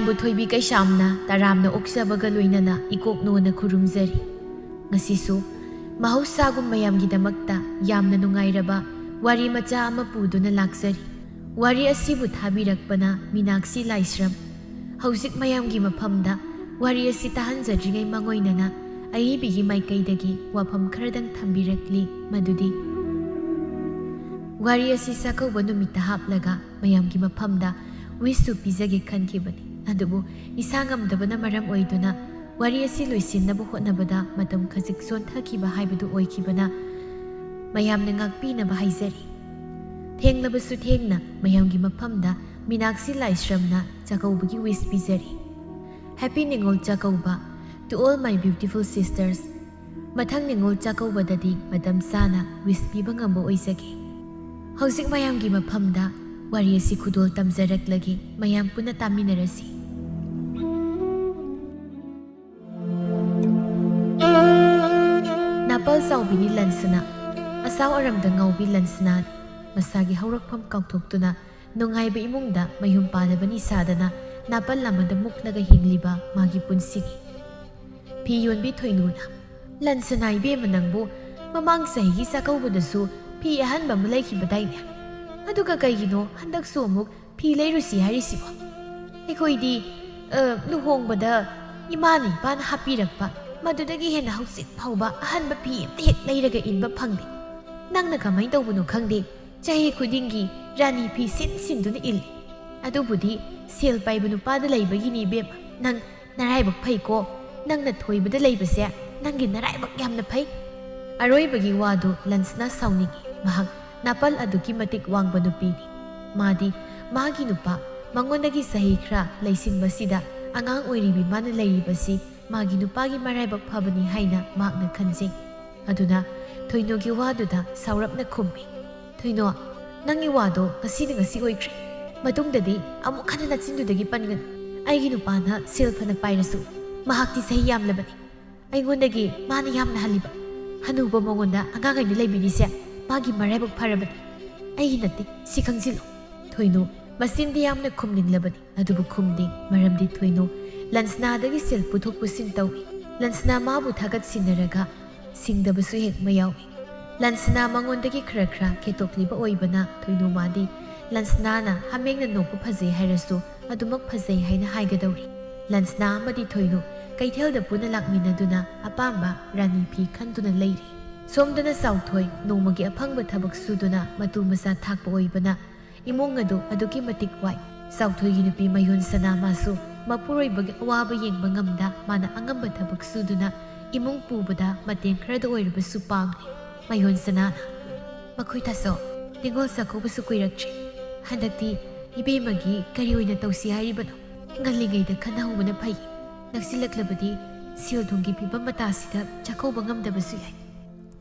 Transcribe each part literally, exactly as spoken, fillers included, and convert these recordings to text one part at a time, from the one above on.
ꯕꯨ ꯊꯣꯏꯕꯤ ꯀꯩꯁꯥꯝꯅ ꯇꯔꯥꯝꯅ ꯑꯣꯛꯆꯕꯒ ꯂꯣꯏꯅꯅ ꯏꯀꯣꯛ ꯅꯣꯟꯅ ꯈꯨꯔꯨꯝꯖꯔꯤ꯫ ꯉꯁꯤꯁꯨ ꯃꯍꯧꯁꯥꯒꯨꯝ ꯃꯌꯥꯝꯒꯤꯗꯃꯛꯇ ꯌꯥꯝꯅ ꯅꯨꯡꯉꯥꯏꯔꯕ ꯋꯥꯔꯤ ꯃꯆꯥ ꯑꯃ ꯄꯨꯗꯨꯅ ꯂꯥꯛꯆꯔꯤ꯫ ꯋꯥꯔꯤ ꯑꯁꯤꯕꯨ ꯊꯥꯕꯤꯔꯛꯄꯅ ꯃꯤꯅꯥꯛꯁꯤ ꯂꯥꯏꯁ꯭ꯔꯝ꯫ ꯍꯧꯖꯤꯛ ꯃꯌꯥꯝꯒꯤ ꯃꯐꯝꯗ ꯋꯥꯔꯤ ꯑꯁꯤ ꯇꯥꯍꯟꯖꯗ꯭ꯔꯤꯉꯩ ꯃꯥꯡꯑꯣꯏꯅꯅ ꯑꯏꯕꯤꯒꯤ ꯃꯥꯏꯀꯩꯗꯒꯤ ꯋꯥꯐꯝ ꯈꯔꯗꯪ ꯊꯝꯕꯤꯔꯛꯂꯤ, ꯃꯗꯨꯗꯤ ꯋꯥꯔꯤ ꯑꯁꯤ ꯆꯥꯛꯀꯧꯕ ꯅꯨꯃꯤꯠꯇ ꯍꯥꯞꯂꯒ ꯃꯌꯥꯝꯒꯤ ꯃꯐꯝꯗ ꯋꯤꯁꯁꯨ ꯄꯤꯖꯒꯦ ꯈꯟꯈꯤꯕꯅꯤ꯫ ꯑꯗꯨꯕꯨ ꯏꯁꯥ ꯉꯝꯗꯕꯅ ꯃꯔꯝ ꯑꯣꯏꯗꯨꯅ ꯋꯥꯔꯤ ꯑꯁꯤ ꯂꯣꯏꯁꯤꯟꯅꯕ ꯍꯣꯠꯅꯕꯗ ꯃꯇꯝ ꯈꯖꯤꯛ ꯆꯣꯟꯊꯈꯤꯕ ꯍꯥꯏꯕꯗꯨ ꯑꯣꯏꯈꯤꯕꯅ ꯃꯌꯥꯝꯅ ꯉꯥꯛꯄꯤꯅꯕ ꯍꯥꯏꯖꯔꯤ꯫ ꯊꯦꯡꯂꯕꯁꯨ ꯊꯦꯡꯅ ꯃꯌꯥꯝꯒꯤ ꯃꯐꯝꯗ ꯃꯤꯅꯥꯛꯁꯤ ꯂꯥꯏꯁ꯭ꯔꯝꯅ ꯆꯥꯛꯀꯧꯕꯒꯤ ꯋꯤꯁ ꯄꯤꯖꯔꯤ꯫ Happy Ningol Chakkouba to all my beautiful sisters꯫ ꯃꯊꯪ ꯅꯤꯉꯣꯜ ꯆꯥꯛꯀꯧꯕꯗꯗꯤ ꯃꯇꯝ ꯆꯥꯅ ꯋꯤꯁ ꯄꯤꯕ ꯉꯝꯕ ꯑꯣꯏꯖꯒꯦ꯫ ꯍꯧꯖꯤꯛ ꯃꯌꯥꯝꯒꯤ ꯃꯐꯝꯗ ꯋꯥꯔꯤ ꯑꯁꯤ ꯈꯨꯗꯣꯜ ꯇꯝꯖꯔꯛꯂꯒꯦ, ꯃꯌꯥꯝ ꯄꯨꯟꯅ ꯇꯥꯃꯤꯟꯅꯔꯁꯤ꯫ ꯅꯥꯄꯜ ꯆꯥꯎꯕꯤꯅꯤ ꯂꯟꯁꯅꯥ, ꯑꯁꯥꯎ ꯑꯔꯝꯗ ꯉꯥꯎꯕꯤ ꯂꯟꯁꯅꯥꯅꯤ꯫ ꯃꯁꯥꯒꯤ ꯍꯧꯔꯛꯐꯝ ꯀꯥꯎꯊꯣꯛꯇꯨꯅ ꯅꯨꯡꯉꯥꯏꯕ ꯏꯃꯨꯡꯗ ꯃꯌꯨꯝ ꯄꯥꯜꯂꯕꯅꯤ ꯁꯥꯗꯅ ꯅꯥꯄꯜ ꯑꯃꯗ ꯃꯨꯛꯂꯒ ꯍꯤꯡꯂꯤꯕ ꯃꯥꯒꯤ ꯄꯨꯟꯁꯤꯅꯤ꯫ ꯐꯤ ꯌꯣꯟꯕꯤ ꯊꯣꯏꯅꯨꯅ, "ꯂꯟꯁꯅꯥ ꯏꯕꯦꯝꯃ, ꯅꯪꯕꯨ ꯃꯃꯥꯡ ꯆꯍꯤꯒꯤ ꯆꯥꯛꯀꯧꯕꯗꯁꯨ ꯐꯤ ꯑꯍꯟꯕ ꯑꯃ ꯂꯩꯈꯤꯕꯗꯥꯏꯅꯦ? ꯑꯗꯨꯒ ꯀꯩꯒꯤꯅꯣ ꯍꯟꯗꯛꯁꯨ ꯑꯃꯨꯛ ꯐꯤ ꯂꯩꯔꯨꯁꯤ ꯍꯥꯏꯔꯤꯁꯤꯕꯣ? ꯑꯩꯈꯣꯏꯗꯤ, ꯑ, ꯂꯨꯍꯣꯡꯕꯗ ꯏꯃꯥꯅ ꯏꯄꯥꯅ ꯍꯥꯞꯄꯤꯔꯛꯄ ꯃꯗꯨꯗꯒꯤ ꯍꯦꯟꯅ ꯍꯧꯖꯤꯛ ꯐꯥꯎꯕ ꯑꯍꯟꯕ ꯐꯤ ꯑꯝꯇ ꯍꯦꯛ ꯂꯩꯔꯒ ꯏꯟꯕ ꯐꯪꯗꯦ꯫ ꯅꯪꯅ ꯀꯃꯥꯏꯅ ꯇꯧꯕꯅꯣ ꯈꯪꯗꯦ, ꯆꯍꯤ ꯈꯨꯗꯤꯡꯒꯤ ꯔꯥꯅꯤ ꯐꯤ ꯁꯤꯟ ꯁꯤꯟꯗꯨꯅ ꯏꯜꯂꯤ꯫ ꯑꯗꯨꯕꯨꯗꯤ ꯁꯦꯜ ꯄꯥꯏꯕ ꯅꯨꯄꯥꯗ ꯂꯩꯕꯒꯤꯅꯤ ꯏꯕꯦꯝꯃ꯫ ꯅꯪ ꯅꯔꯥꯏꯕꯛ ꯐꯩꯀꯣ, ꯅꯪꯅ ꯊꯣꯏꯕꯗ ꯂꯩꯕꯁꯦ ꯅꯪꯒꯤ ꯅꯔꯥꯏꯕꯛ ꯌꯥꯝꯅ ꯐꯩ꯫" ꯑꯔꯣꯏꯕꯒꯤ ꯋꯥꯗꯨ ꯂꯟꯁꯅꯥ ꯁꯥꯎꯅꯤꯡꯏ꯫ ꯃꯍꯥꯛ ꯅꯥꯄꯜ ꯑꯗꯨꯛꯀꯤ ꯃꯇꯤꯛ ꯋꯥꯡꯕ ꯅꯨꯄꯤꯅꯤ꯫ ꯃꯥꯗꯤ ꯃꯥꯒꯤ ꯅꯨꯄꯥ ꯃꯉꯣꯟꯗꯒꯤ ꯆꯍꯤ ꯈꯔ ꯂꯩꯁꯤꯟꯕꯁꯤꯗ ꯑꯉꯥꯡ ꯑꯣꯏꯔꯤꯕꯤ ꯃꯥꯅ ꯂꯩꯔꯤꯕꯁꯤ ꯃꯥꯒꯤ ꯅꯨꯄꯥꯒꯤ ꯃꯔꯥꯏꯕꯛ ꯐꯕꯅꯤ ꯍꯥꯏꯅ ꯃꯍꯥꯛꯅ ꯈꯟꯖꯩ꯫ ꯑꯗꯨꯅ ꯊꯣꯏꯅꯨꯒꯤ ꯋꯥꯗꯨꯗ ꯁꯥꯎꯔꯞꯅ ꯈꯨꯝꯃꯤ, "ꯊꯣꯏꯅꯣ, ꯅꯪꯒꯤ ꯋꯥꯗꯣ ꯉꯁꯤꯅ ꯉꯁꯤ ꯑꯣꯏꯈ꯭ꯔꯦ꯫ ꯃꯇꯨꯡꯗꯗꯤ ꯑꯃꯨꯛ ꯍꯟꯅ ꯅꯆꯤꯟꯗꯨꯗꯒꯤ ꯄꯟꯒꯅꯨ꯫ ꯑꯩꯒꯤ ꯅꯨꯄꯥꯅ ꯁꯦꯜ ꯐꯅ ꯄꯥꯏꯔꯁꯨ ꯃꯍꯥꯛꯇꯤ ꯆꯍꯤ ꯌꯥꯝꯂꯕꯅꯤ꯫ ꯑꯩꯉꯣꯟꯗꯒꯤ ꯃꯥꯅ ꯌꯥꯝꯅ ꯍꯜꯂꯤꯕ꯫ ꯍꯅꯨꯕ ꯃꯉꯣꯟꯗ ꯑꯉꯥꯡ ꯑꯅꯤ ꯂꯩꯕꯤꯔꯤꯁꯦ ꯃꯥꯒꯤ ꯃꯔꯥꯏꯕꯛ ꯐꯔꯕꯅꯤ꯫ ꯑꯩꯒꯤ ꯅꯠꯇꯦ, ꯁꯤ ꯈꯪꯖꯤꯜꯂꯨ꯫" ꯊꯣꯏꯅꯨ ꯃꯆꯤꯟꯗꯤ ꯌꯥꯝꯅ ꯈꯨꯝꯅꯤꯡꯂꯕꯅꯤ, ꯑꯗꯨꯕꯨ ꯈꯨꯝꯗꯦ꯫ ꯃꯔꯝꯗꯤ ꯊꯣꯏꯅꯨ ꯂꯟꯁꯅꯥꯗꯒꯤ ꯁꯦꯜ ꯄꯨꯊꯣꯛ ꯄꯨꯁꯤꯟ ꯇꯧꯏ꯫ ꯂꯟꯁꯅꯥ ꯃꯥꯕꯨ ꯊꯥꯒꯠ ꯁꯤꯟꯅꯔꯒ ꯁꯤꯡꯗꯕꯁꯨ ꯍꯦꯛ ꯃꯌꯥꯎꯏ꯫ ꯂꯟꯁꯅꯥ ꯃꯉꯣꯟꯗꯒꯤ ꯈꯔ ꯈꯔ ꯈꯦꯠꯇꯣꯛꯂꯤꯕ ꯑꯣꯏꯕꯅ ꯊꯣꯏꯅꯨ ꯃꯥꯗꯤ ꯂꯟꯁꯅꯥꯅ ꯍꯥꯃꯦꯡꯅ ꯅꯣꯛꯄ ꯐꯖꯩ ꯍꯥꯏꯔꯁꯨ ꯑꯗꯨꯃꯛ ꯐꯖꯩ ꯍꯥꯏꯅ ꯍꯥꯏꯒꯗꯧꯔꯤ꯫ ꯂꯟꯁꯅꯥ ꯑꯃꯗꯤ ꯊꯣꯏꯅꯨ ꯀꯩꯊꯦꯜꯗ ꯄꯨꯟꯅ ꯂꯥꯛꯃꯤꯟꯅꯗꯨꯅ ꯑꯄꯥꯝꯕ ꯔꯥꯅꯤ ꯐꯤ ꯈꯟꯗꯨꯅ ꯂꯩꯔꯤ꯫ ꯁꯣꯝꯗꯅ ꯆꯥꯎꯊꯣꯏ ꯅꯣꯡꯃꯒꯤ ꯑꯐꯪꯕ ꯊꯕꯛ ꯁꯨꯗꯨꯅ ꯃꯇꯨ ꯃꯆꯥ ꯊꯥꯛꯄ ꯑꯣꯏꯕꯅ ꯏꯃꯨꯡ ꯑꯗꯨ ꯑꯗꯨꯛꯀꯤ ꯃꯇꯤꯛ ꯋꯥꯏ꯫ ꯆꯥꯎꯊꯣꯏꯒꯤ ꯅꯨꯄꯤ ꯃꯌꯣꯟ ꯁꯅꯥ ꯃꯥꯁꯨ ꯃꯄꯨꯔꯣꯏꯕꯒꯤ ꯑꯋꯥꯕ ꯌꯦꯡꯕ ꯉꯝꯗ ꯃꯥꯅ ꯑꯉꯝꯕ ꯊꯕꯛ ꯁꯨꯗꯨꯅ ꯏꯃꯨꯡ ꯄꯨꯕꯗ ꯃꯇꯦꯡ ꯈꯔꯗ ꯑꯣꯏꯔꯕꯁꯨ ꯄꯥꯡꯂꯤ꯫ ꯃꯌꯣꯟ ꯁꯅꯥꯅ, "ꯃꯈꯣꯏ ꯇꯥꯆꯧ, ꯅꯤꯉꯣꯜ ꯆꯥꯛꯀꯧꯕꯁꯨ ꯀꯨꯏꯔꯛꯇ꯭ꯔꯦ꯫ ꯍꯟꯗꯛꯇꯤ ꯏꯕꯦꯝꯃꯒꯤ ꯀꯔꯤ ꯑꯣꯏꯅ ꯇꯧꯁꯤ ꯍꯥꯏꯔꯤꯕꯅꯣ? ꯉꯜꯂꯤꯉꯩꯗ ꯈꯟꯅꯍꯧꯕꯅ ꯐꯩ꯫ ꯅꯛꯁꯤꯜꯂꯛꯂꯕꯗꯤ ꯁꯦꯜ ꯊꯨꯝꯒꯤ ꯐꯤꯕꯝ ꯃꯇꯥꯁꯤꯗ ꯆꯥꯛꯀꯧꯕ ꯉꯝꯗꯕꯁꯨ ꯌꯥꯏ꯫"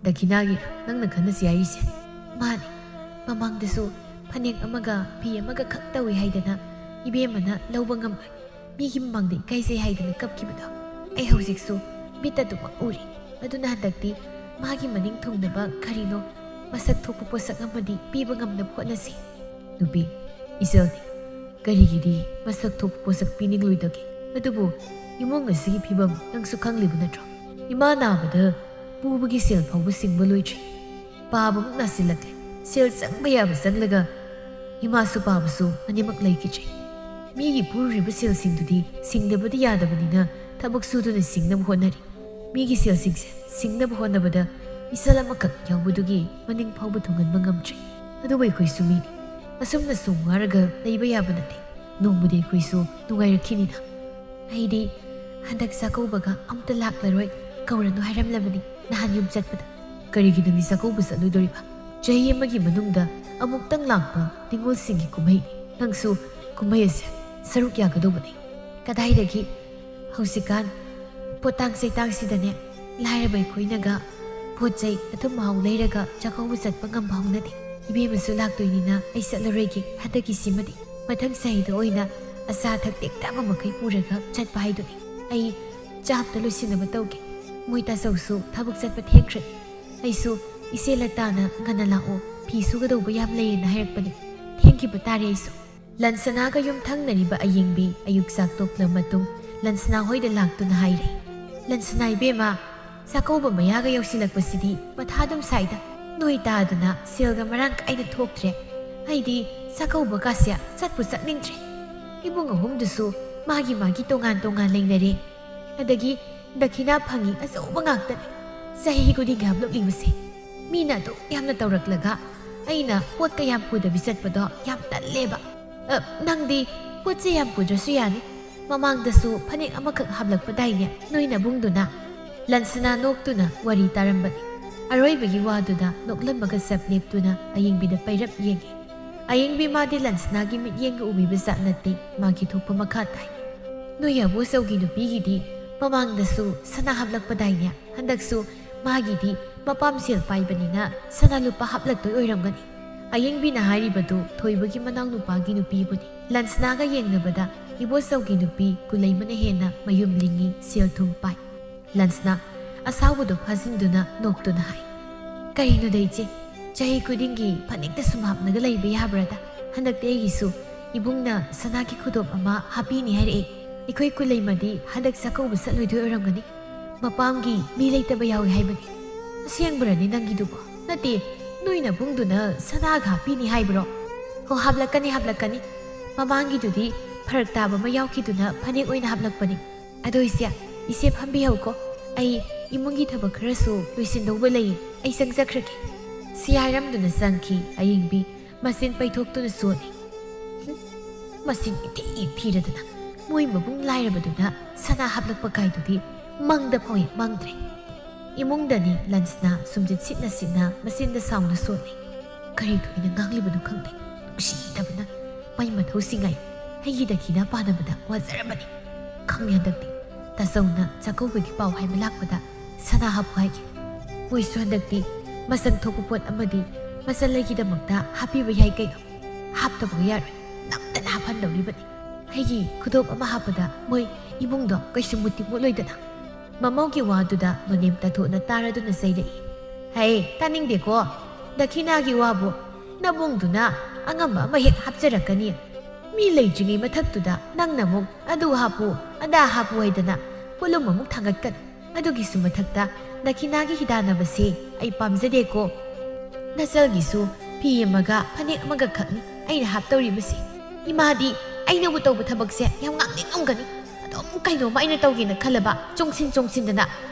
"ꯗꯈꯤꯅꯥꯒꯤ ꯅꯪꯅ ꯈꯟꯅꯁꯤ ꯍꯥꯏꯔꯤꯁꯦ?" "ꯃꯥꯅꯤ꯫ ꯃꯃꯥꯡꯗꯁꯨ ꯐꯅꯦꯛ ꯑꯃꯒ ꯐꯤ ꯑꯃꯒ ꯈꯛ ꯇꯧꯏ ꯍꯥꯏꯗꯅ ꯏꯕꯦꯝꯃꯅ ꯂꯧꯕ ꯉꯝꯂꯣꯏ꯫ ꯃꯤꯒꯤ ꯃꯃꯥꯡꯗ ꯏꯀꯥꯏꯖꯩ ꯍꯥꯏꯗꯅ ꯀꯞꯈꯤꯕꯗꯣ ꯑꯩ ꯍꯧꯖꯤꯛꯁꯨ ꯃꯤꯠ ꯑꯗꯨꯃꯛ ꯎꯔꯤ꯫ ꯑꯗꯨꯅ ꯍꯟꯗꯛꯇꯤ ꯃꯥꯒꯤ ꯃꯅꯤꯡ ꯊꯨꯡꯅꯕ ꯀꯔꯤꯅꯣ ꯃꯁꯛ ꯊꯣꯛꯄ ꯄꯣꯠꯁꯛ ꯑꯃꯗꯤ ꯄꯤꯕ ꯉꯝꯅꯕ ꯍꯣꯠꯅꯁꯤ꯫" "ꯅꯨꯄꯤ, ꯏꯆꯜꯅꯤ꯫ ꯀꯔꯤꯒꯤꯗꯤ ꯃꯁꯛ ꯊꯣꯛꯄ ꯄꯣꯠꯁꯛ ꯄꯤꯅꯤꯡꯂꯣꯏꯗꯒꯦ? ꯑꯗꯨꯕꯨ ꯏꯃꯨꯡ ꯑꯁꯤꯒꯤ ꯐꯤꯕꯝ ꯅꯪꯁꯨ ꯈꯪꯂꯤꯕ ꯅꯠꯇ꯭ꯔꯣ? ꯏꯃꯥ ꯅꯥꯕꯗ ꯄꯨꯕꯒꯤ ꯁꯦꯜ ꯐꯥꯎꯕ ꯁꯤꯡꯕ ꯂꯣꯏꯗ꯭ꯔꯤ꯫ ꯄꯥꯕꯃꯨꯛ ꯅꯥꯁꯤꯜꯂꯛꯂꯦ꯫ ꯁꯦꯜ ꯆꯪꯕ ꯌꯥꯕ ꯆꯪꯂꯒ ꯏꯃꯥꯁꯨ ꯄꯥꯕꯁꯨ ꯑꯅꯤꯃꯛ ꯂꯩꯈꯤꯗ꯭ꯔꯦ꯫ ꯃꯤꯒꯤ ꯄꯨꯔꯤꯕ ꯁꯦꯜꯁꯤꯡꯗꯨꯗꯤ ꯁꯤꯡꯗꯕꯗꯤ ꯌꯥꯗꯕꯅꯤꯅ ꯊꯕꯛ ꯁꯨꯗꯨꯅ ꯁꯤꯡꯅꯕ ꯍꯣꯠꯅꯔꯤ꯫ ꯃꯤꯒꯤ ꯁꯦꯜꯁꯤꯡꯁꯦ ꯁꯤꯡꯅꯕ ꯍꯣꯠꯅꯕꯗ ꯏꯆꯜ ꯑꯃꯈꯛ ꯌꯥꯎꯕꯗꯨꯒꯤ ꯃꯅꯤꯡ ꯐꯥꯎꯕ ꯊꯨꯡꯍꯟꯕ ꯉꯝꯗ꯭ꯔꯦ꯫ ꯑꯗꯨꯕꯨ ꯑꯩꯈꯣꯏꯁꯨ ꯃꯤꯅꯤ꯫ ꯑꯁꯨꯝꯅ ꯁꯨꯝ ꯋꯥꯔꯒ ꯂꯩꯕ ꯌꯥꯕ ꯅꯠꯇꯦ꯫ ꯅꯣꯡꯃꯗꯤ ꯑꯩꯈꯣꯏꯁꯨ ꯅꯨꯡꯉꯥꯏꯔꯛꯈꯤꯅꯤꯅ꯫ ꯑꯩꯗꯤ ꯍꯟꯗꯛ ꯆꯥꯛꯀꯧꯕꯒ ꯑꯝꯇ ꯂꯥꯛꯂꯔꯣꯏ, ꯀꯧꯔꯅꯨ ꯍꯥꯏꯔꯝꯂꯕꯅꯤ ꯅꯍꯥꯟ ꯌꯨꯝ ꯆꯠꯄꯗ꯫ ꯀꯔꯤꯒꯤ ꯅꯪꯗꯤ ꯆꯥꯛꯀꯧꯕ ꯆꯠꯂꯣꯏꯗꯣꯔꯤꯕ? ꯆꯍꯤ ꯑꯃꯒꯤ ꯃꯅꯨꯡꯗ ꯑꯃꯨꯛꯇꯪ ꯂꯥꯛꯄ ꯅꯤꯉꯣꯜꯁꯤꯡꯒꯤ ꯀꯨꯝꯍꯩꯅꯤ꯫ ꯅꯪꯁꯨ ꯀꯨꯝꯍꯩ ꯑꯁꯦ ꯁꯔꯨꯛ ꯌꯥꯒꯗꯧꯕꯅꯤ꯫ ꯀꯗꯥꯏꯗꯒꯤ ꯍꯧꯖꯤꯛꯀꯥꯟ ꯄꯣꯠꯇꯥꯡ ꯆꯩꯇꯥꯡꯁꯤꯗꯅꯦ, ꯂꯥꯏꯔꯕ ꯑꯩꯈꯣꯏꯅꯒ ꯄꯣꯠ ꯆꯩ ꯑꯊꯨꯝ ꯑꯍꯥꯎ ꯂꯩꯔꯒ ꯆꯥꯛꯀꯧꯕ ꯆꯠꯄ ꯉꯝꯕ ꯍꯧꯅꯗꯦ꯫ ꯏꯕꯦꯝꯃꯁꯨ ꯂꯥꯛꯇꯣꯏꯅꯤꯅ ꯑꯩ ꯆꯠꯂꯔꯣꯏꯒꯦ꯫ ꯍꯟꯗꯛꯀꯤꯁꯤꯃꯗꯤ ꯃꯊꯪ ꯆꯍꯤꯗ ꯑꯣꯏꯅ ꯑꯆꯥ ꯑꯊꯛ ꯇꯦꯛꯇꯕ ꯃꯈꯩ ꯄꯨꯔꯒ ꯆꯠꯄ ꯍꯥꯏꯗꯨꯅꯤ꯫ ꯑꯩ ꯆꯥꯛꯇ ꯂꯣꯏꯁꯤꯟꯅꯕ ꯇꯧꯒꯦ꯫ ꯃꯣꯏ ꯇꯥꯆꯧꯁꯨ ꯊꯕꯛ ꯆꯠꯄ ꯊꯦꯡꯈ꯭ꯔꯦ꯫ ꯑꯩꯁꯨ ꯏꯆꯦ ꯂꯇꯥꯅ ꯉꯟꯅ ꯂꯥꯛꯑꯣ, ꯐꯤ ꯁꯨꯒꯗꯧꯕ ꯌꯥꯝ ꯂꯩꯌꯦꯅ ꯍꯥꯏꯔꯛꯄꯅꯦ꯫ ꯊꯦꯡꯈꯤꯕ ꯇꯥꯔꯦ ꯑꯩꯁꯨ꯫ ꯂꯟꯁꯅꯥꯒ ꯌꯨꯝꯊꯪꯅꯔꯤꯕ ꯑꯌꯦꯡꯕꯤ ꯑꯌꯨꯛ ꯆꯥꯛ ꯇꯣꯛꯂ ꯃꯇꯨꯡ ꯂꯟꯁꯅꯥ ꯍꯣꯏꯗ ꯂꯥꯛꯇꯨꯅ ꯍꯥꯏꯔꯦ, "ꯂꯟꯁꯅꯥ ꯏꯕꯦꯝꯃ, ꯆꯥꯛꯀꯧꯕ ꯃꯌꯥꯒ ꯌꯧꯁꯤꯜꯂꯛꯄꯁꯤꯗꯤ ꯃꯊꯥ ꯑꯗꯨꯝ ꯁꯥꯏꯗ꯫ ꯅꯣꯏ ꯇꯥꯗꯅ ꯁꯦꯜꯒ ꯃꯔꯥꯡ ꯀꯥꯏꯅ ꯊꯣꯛꯇ꯭ꯔꯦ꯫ ꯑꯩꯗꯤ ꯆꯥꯛꯀꯧꯕ ꯀꯥꯁꯦ ꯆꯠꯄꯨ ꯆꯠꯅꯤꯡꯗ꯭ꯔꯦ꯫ ꯏꯕꯨꯡ ꯑꯍꯨꯝꯗꯨꯁꯨ ꯃꯥꯒꯤ ꯃꯥꯒꯤ ꯇꯣꯉꯥꯟ ꯇꯣꯉꯥꯟ ꯂꯩꯅꯔꯦ꯫ ꯑꯗꯒꯤ ꯗꯈꯤꯅꯥ ꯐꯪꯉꯤ ꯑꯆꯧꯕ ꯉꯥꯛꯇꯅꯤ꯫ ꯆꯍꯤ ꯈꯨꯗꯤꯡꯒꯤ ꯍꯥꯞꯂꯛꯂꯤꯕꯁꯦ꯫ ꯃꯤꯅ ꯑꯗꯨꯛ ꯌꯥꯝꯅ ꯇꯧꯔꯛꯂꯒ ꯑꯩꯅ ꯄꯣꯠ ꯀꯌꯥꯝ ꯄꯨꯗꯕꯤ ꯆꯠꯄꯗꯣ ꯌꯥꯝ ꯇꯜꯂꯦꯕ꯫ ꯑ, ꯅꯪꯗꯤ ꯄꯣꯠꯁꯦ ꯌꯥꯝ ꯄꯨꯗ꯭ꯔꯁꯨ ꯌꯥꯅꯤ꯫ ꯃꯃꯥꯡꯗꯁꯨ ꯐꯅꯦꯛ ꯑꯃꯈꯛ ꯍꯥꯞꯂꯛꯄꯗꯥꯏꯅꯦ ꯅꯣꯏ ꯅꯕꯨꯡꯗꯨꯅ?" ꯂꯟꯁꯅꯥ ꯅꯣꯛꯇꯨꯅ ꯋꯥꯔꯤ ꯇꯥꯔꯝꯕꯅꯤ꯫ ꯑꯔꯣꯏꯕꯒꯤ ꯋꯥꯗꯨꯗ ꯅꯣꯛꯂꯝꯃꯒ ꯆꯞ ꯂꯦꯞꯇꯨꯅ ꯑꯌꯦꯡꯕꯤꯗ ꯄꯩꯔꯞ ꯌꯦꯡꯉꯤ꯫ ꯑꯌꯦꯡꯕꯤ ꯃꯥꯗꯤ ꯂꯟꯁꯅꯥꯒꯤ ꯃꯤꯠꯌꯦꯡꯒ ꯎꯕꯤꯕ ꯖꯥꯠ ꯅꯠꯇꯦ, ꯃꯥꯒꯤ ꯊꯣꯛꯄ ꯃꯈꯥ ꯇꯥꯏ꯫ "ꯅꯣꯏ ꯑꯕꯣꯆꯧꯒꯤ ꯅꯨꯄꯤꯒꯤꯗꯤ ꯃꯃꯥꯡꯗꯁꯨ ꯁꯅꯥ ꯍꯥꯞꯂꯛꯄꯗꯥꯏꯅꯦ? ꯍꯟꯗꯛꯁꯨ ꯃꯥꯒꯤꯗꯤ ꯃꯄꯥꯝ ꯁꯦꯜ ꯄꯥꯏꯕꯅꯤꯅ ꯁꯅꯥ ꯂꯨꯄꯥ ꯍꯥꯞꯂꯛꯇꯣꯏ ꯑꯣꯏꯔꯝꯒꯅꯤ꯫" ꯑꯌꯦꯡꯕꯤꯅ ꯍꯥꯏꯔꯤꯕꯗꯨ ꯊꯣꯏꯕꯒꯤ ꯃꯅꯥꯎꯅꯨꯄꯥꯒꯤ ꯅꯨꯄꯤꯕꯨꯅꯤ꯫ ꯂꯟꯁꯅꯥꯒ ꯌꯦꯡꯅꯕꯗ ꯏꯕꯣꯆꯧꯒꯤ ꯅꯨꯄꯤ ꯀꯨꯂꯩꯃꯅ ꯍꯦꯟꯅ ꯃꯌꯨꯝ ꯂꯤꯡꯉꯤ, ꯁꯦꯜ ꯊꯨꯝ ꯄꯥꯏ꯫ ꯂꯟꯁꯅꯥ ꯑꯁꯥꯎꯕꯗꯣ ꯐꯥꯖꯤꯟꯗꯨꯅ ꯅꯣꯛꯇꯨꯅ ꯍꯥꯏ, "ꯀꯔꯤꯅꯣꯗ ꯏꯆꯦ, ꯆꯍꯤ ꯈꯨꯗꯤꯡꯒꯤ ꯐꯅꯦꯛꯇ ꯁꯨꯝ ꯍꯥꯞꯂꯒ ꯂꯩꯕ ꯌꯥꯕ꯭ꯔꯥꯗ? ꯍꯟꯗꯛꯇꯤ ꯑꯩꯒꯤꯁꯨ ꯏꯕꯨꯡꯅ ꯁꯅꯥꯒꯤ ꯈꯨꯗꯣꯞ ꯑꯃ ꯍꯥꯞꯄꯤꯅꯤ ꯍꯥꯏꯔꯛꯑꯦ꯫ ꯑꯩꯈꯣꯏ ꯀꯨꯂꯩꯃꯗꯤ ꯍꯟꯗꯛ ꯆꯥꯛꯀꯧꯕ ꯆꯠꯂꯣꯏꯗꯣꯏ ꯑꯣꯏꯔꯝꯒꯅꯤ꯫ ꯃꯄꯥꯝꯒꯤ ꯃꯤ ꯂꯩꯇꯕ ꯌꯥꯎꯏ ꯍꯥꯏꯕꯅꯤ꯫" "ꯑꯁꯦꯡꯕꯔꯅꯤ ꯅꯪꯒꯤꯗꯨꯕꯣ? ꯅꯠꯇꯦ, ꯅꯣꯏ ꯅꯕꯨꯡꯗꯨꯅ ꯁꯅꯥꯒ ꯍꯥꯞꯄꯤꯅꯤ ꯍꯥꯏꯕ꯭ꯔꯣ?" "ꯍꯣ, ꯍꯥꯞꯂꯛꯀꯅꯤ, ꯍꯥꯞꯂꯛꯀꯅꯤ꯫ ꯃꯃꯥꯡꯒꯤꯗꯨꯗꯤ ꯐꯔꯛ ꯇꯥꯕ ꯑꯃ ꯌꯥꯎꯈꯤꯗꯨꯅ ꯐꯅꯦꯛ ꯑꯣꯏꯅ ꯍꯥꯞꯂꯛꯄꯅꯤ꯫ ꯑꯗꯣ ꯏꯆꯦ, ꯏꯆꯦ ꯐꯝꯕꯤꯍꯧꯀꯣ꯫ ꯑꯩ ꯏꯃꯨꯡꯒꯤ ꯊꯕꯛ ꯈꯔꯁꯨ ꯂꯣꯏꯁꯤꯟꯗꯧꯕ ꯂꯩ꯫ ꯑꯩ ꯆꯪꯖꯈ꯭ꯔꯒꯦ꯫" ꯁꯤ ꯍꯥꯏꯔꯝꯗꯨꯅ ꯆꯪꯈꯤ ꯑꯌꯦꯡꯕꯤ꯫ ꯃꯆꯤꯟ ꯄꯩꯊꯣꯛꯇꯨꯅ ꯆꯣꯠꯂꯤ꯫ "ꯍꯨꯝ, ꯃꯆꯤꯟ ꯏꯊꯤ ꯊꯤꯔꯗꯅ ꯃꯣꯏ ꯃꯕꯨꯡ ꯂꯥꯏꯔꯕꯗꯨꯅ ꯁꯅꯥ ꯍꯥꯞꯂꯛꯄ ꯀꯥꯏꯗꯨꯗꯤ ꯃꯪꯗ ꯐꯥꯎ ꯍꯦꯛ ꯃꯪꯗ꯭ꯔꯦ꯫" ꯏꯃꯨꯡꯗꯅꯤ ꯂꯟꯁꯅꯥ ꯁꯨꯝꯖꯤꯠ ꯁꯤꯠꯅ ꯁꯤꯠꯅ ꯃꯆꯤꯟꯗ ꯁꯥꯎꯅ ꯁꯣꯠꯂꯤ꯫ ꯀꯔꯤ ꯊꯣꯏꯅ ꯉꯥꯡꯂꯤꯕꯅꯣ ꯈꯪꯗꯦ꯫ ꯅꯨꯡꯁꯤꯗꯕꯅ ꯃꯩ ꯃꯊꯧꯁꯤꯡꯉꯥꯏ ꯑꯩꯒꯤ ꯗꯈꯤꯅꯥ ꯄꯥꯅꯕꯗ ꯋꯥꯖꯔꯕꯅꯤ꯫ ꯈꯪꯉꯦ ꯍꯟꯗꯛꯇꯤ ꯇꯥꯆꯧꯅ ꯆꯥꯛꯀꯧꯕꯒꯤ ꯄꯥꯎ ꯍꯥꯏꯕ ꯂꯥꯛꯄꯗ ꯁꯅꯥ ꯍꯥꯞꯄꯨ ꯍꯥꯏꯒꯦ꯫ ꯃꯣꯏꯁꯨ ꯍꯟꯗꯛꯇꯤ ꯃꯆꯪ ꯊꯣꯛꯄ ꯄꯣꯠ ꯑꯃꯗꯤ ꯃꯆꯜꯂꯩꯒꯤꯗꯃꯛꯇ ꯍꯥꯞꯄꯤꯕ ꯌꯥꯏ ꯀꯩꯅꯣ꯫ ꯍꯥꯞꯇꯕ ꯌꯥꯔꯣꯏ, ꯅꯝꯗꯅ ꯍꯥꯞꯍꯟꯗꯧꯔꯤꯕꯅꯤ꯫ ꯑꯩꯒꯤ ꯈꯨꯗꯣꯞ ꯑꯃ ꯍꯥꯞꯄꯗ ꯃꯣꯏ ꯏꯃꯨꯡꯗꯣ ꯀꯩꯁꯨ ꯃꯨꯠꯇꯤ ꯃꯨꯠꯂꯣꯏꯗꯅ꯫ ꯃꯃꯧꯒꯤ ꯋꯥꯗꯨꯗ ꯃꯅꯦꯝ ꯇꯥꯊꯣꯛꯅ ꯇꯥꯔꯗꯨꯅ ꯆꯩꯔꯛꯏ꯫ "ꯍꯩ, ꯇꯥꯅꯤꯡꯗꯦꯀꯣ꯫ ꯗꯈꯤꯅꯥꯒꯤ ꯋꯥꯕꯨ ꯅꯕꯨꯡꯗꯨꯅ ꯑꯉꯝꯕ ꯑꯃ ꯍꯦꯛ ꯍꯥꯞꯆꯔꯛꯀꯅꯤ꯫ ꯃꯤ ꯂꯩꯇ꯭ꯔꯤꯉꯩ ꯃꯊꯛꯇꯨꯗ ꯅꯪꯅ ꯑꯃꯨꯛ ꯑꯗꯨ ꯍꯥꯞꯄꯨ, ꯑꯗꯥ ꯍꯥꯞꯄꯨ ꯍꯥꯏꯗꯅ ꯄꯣꯠꯂꯨꯝ ꯑꯃꯨꯛ ꯊꯥꯡꯒꯠꯀꯅꯨ꯫ ꯑꯗꯨꯒꯤꯁꯨ ꯃꯊꯛꯇ ꯗꯈꯤꯅꯥꯒꯤ ꯍꯤꯗꯥꯟꯅꯕꯁꯦ ꯑꯩ ꯄꯥꯝꯖꯗꯦꯀꯣ꯫ ꯅꯆꯜꯒꯤꯁꯨ ꯐꯤ ꯑꯃꯒ ꯐꯅꯦꯛ ꯑꯃꯒ ꯈꯛꯅꯤ ꯑꯩꯅ ꯍꯥꯞꯇꯧꯔꯤꯕꯁꯦ꯫ ꯏꯃꯥꯗꯤ ꯑꯩꯅꯕꯨ ꯇꯧꯕ ꯊꯕꯛꯁꯦ ꯌꯥꯝ ꯉꯥꯡꯅꯤꯡꯉꯝꯒꯅꯤ꯫ ꯑꯗꯨꯝ ꯀꯩꯅꯣꯝꯃ ꯑꯩꯅ ꯇꯧꯒꯦꯅ ꯈꯜꯂꯕ ꯆꯣꯡꯁꯤꯟ ꯆꯣꯡꯁꯤꯟꯗꯅ,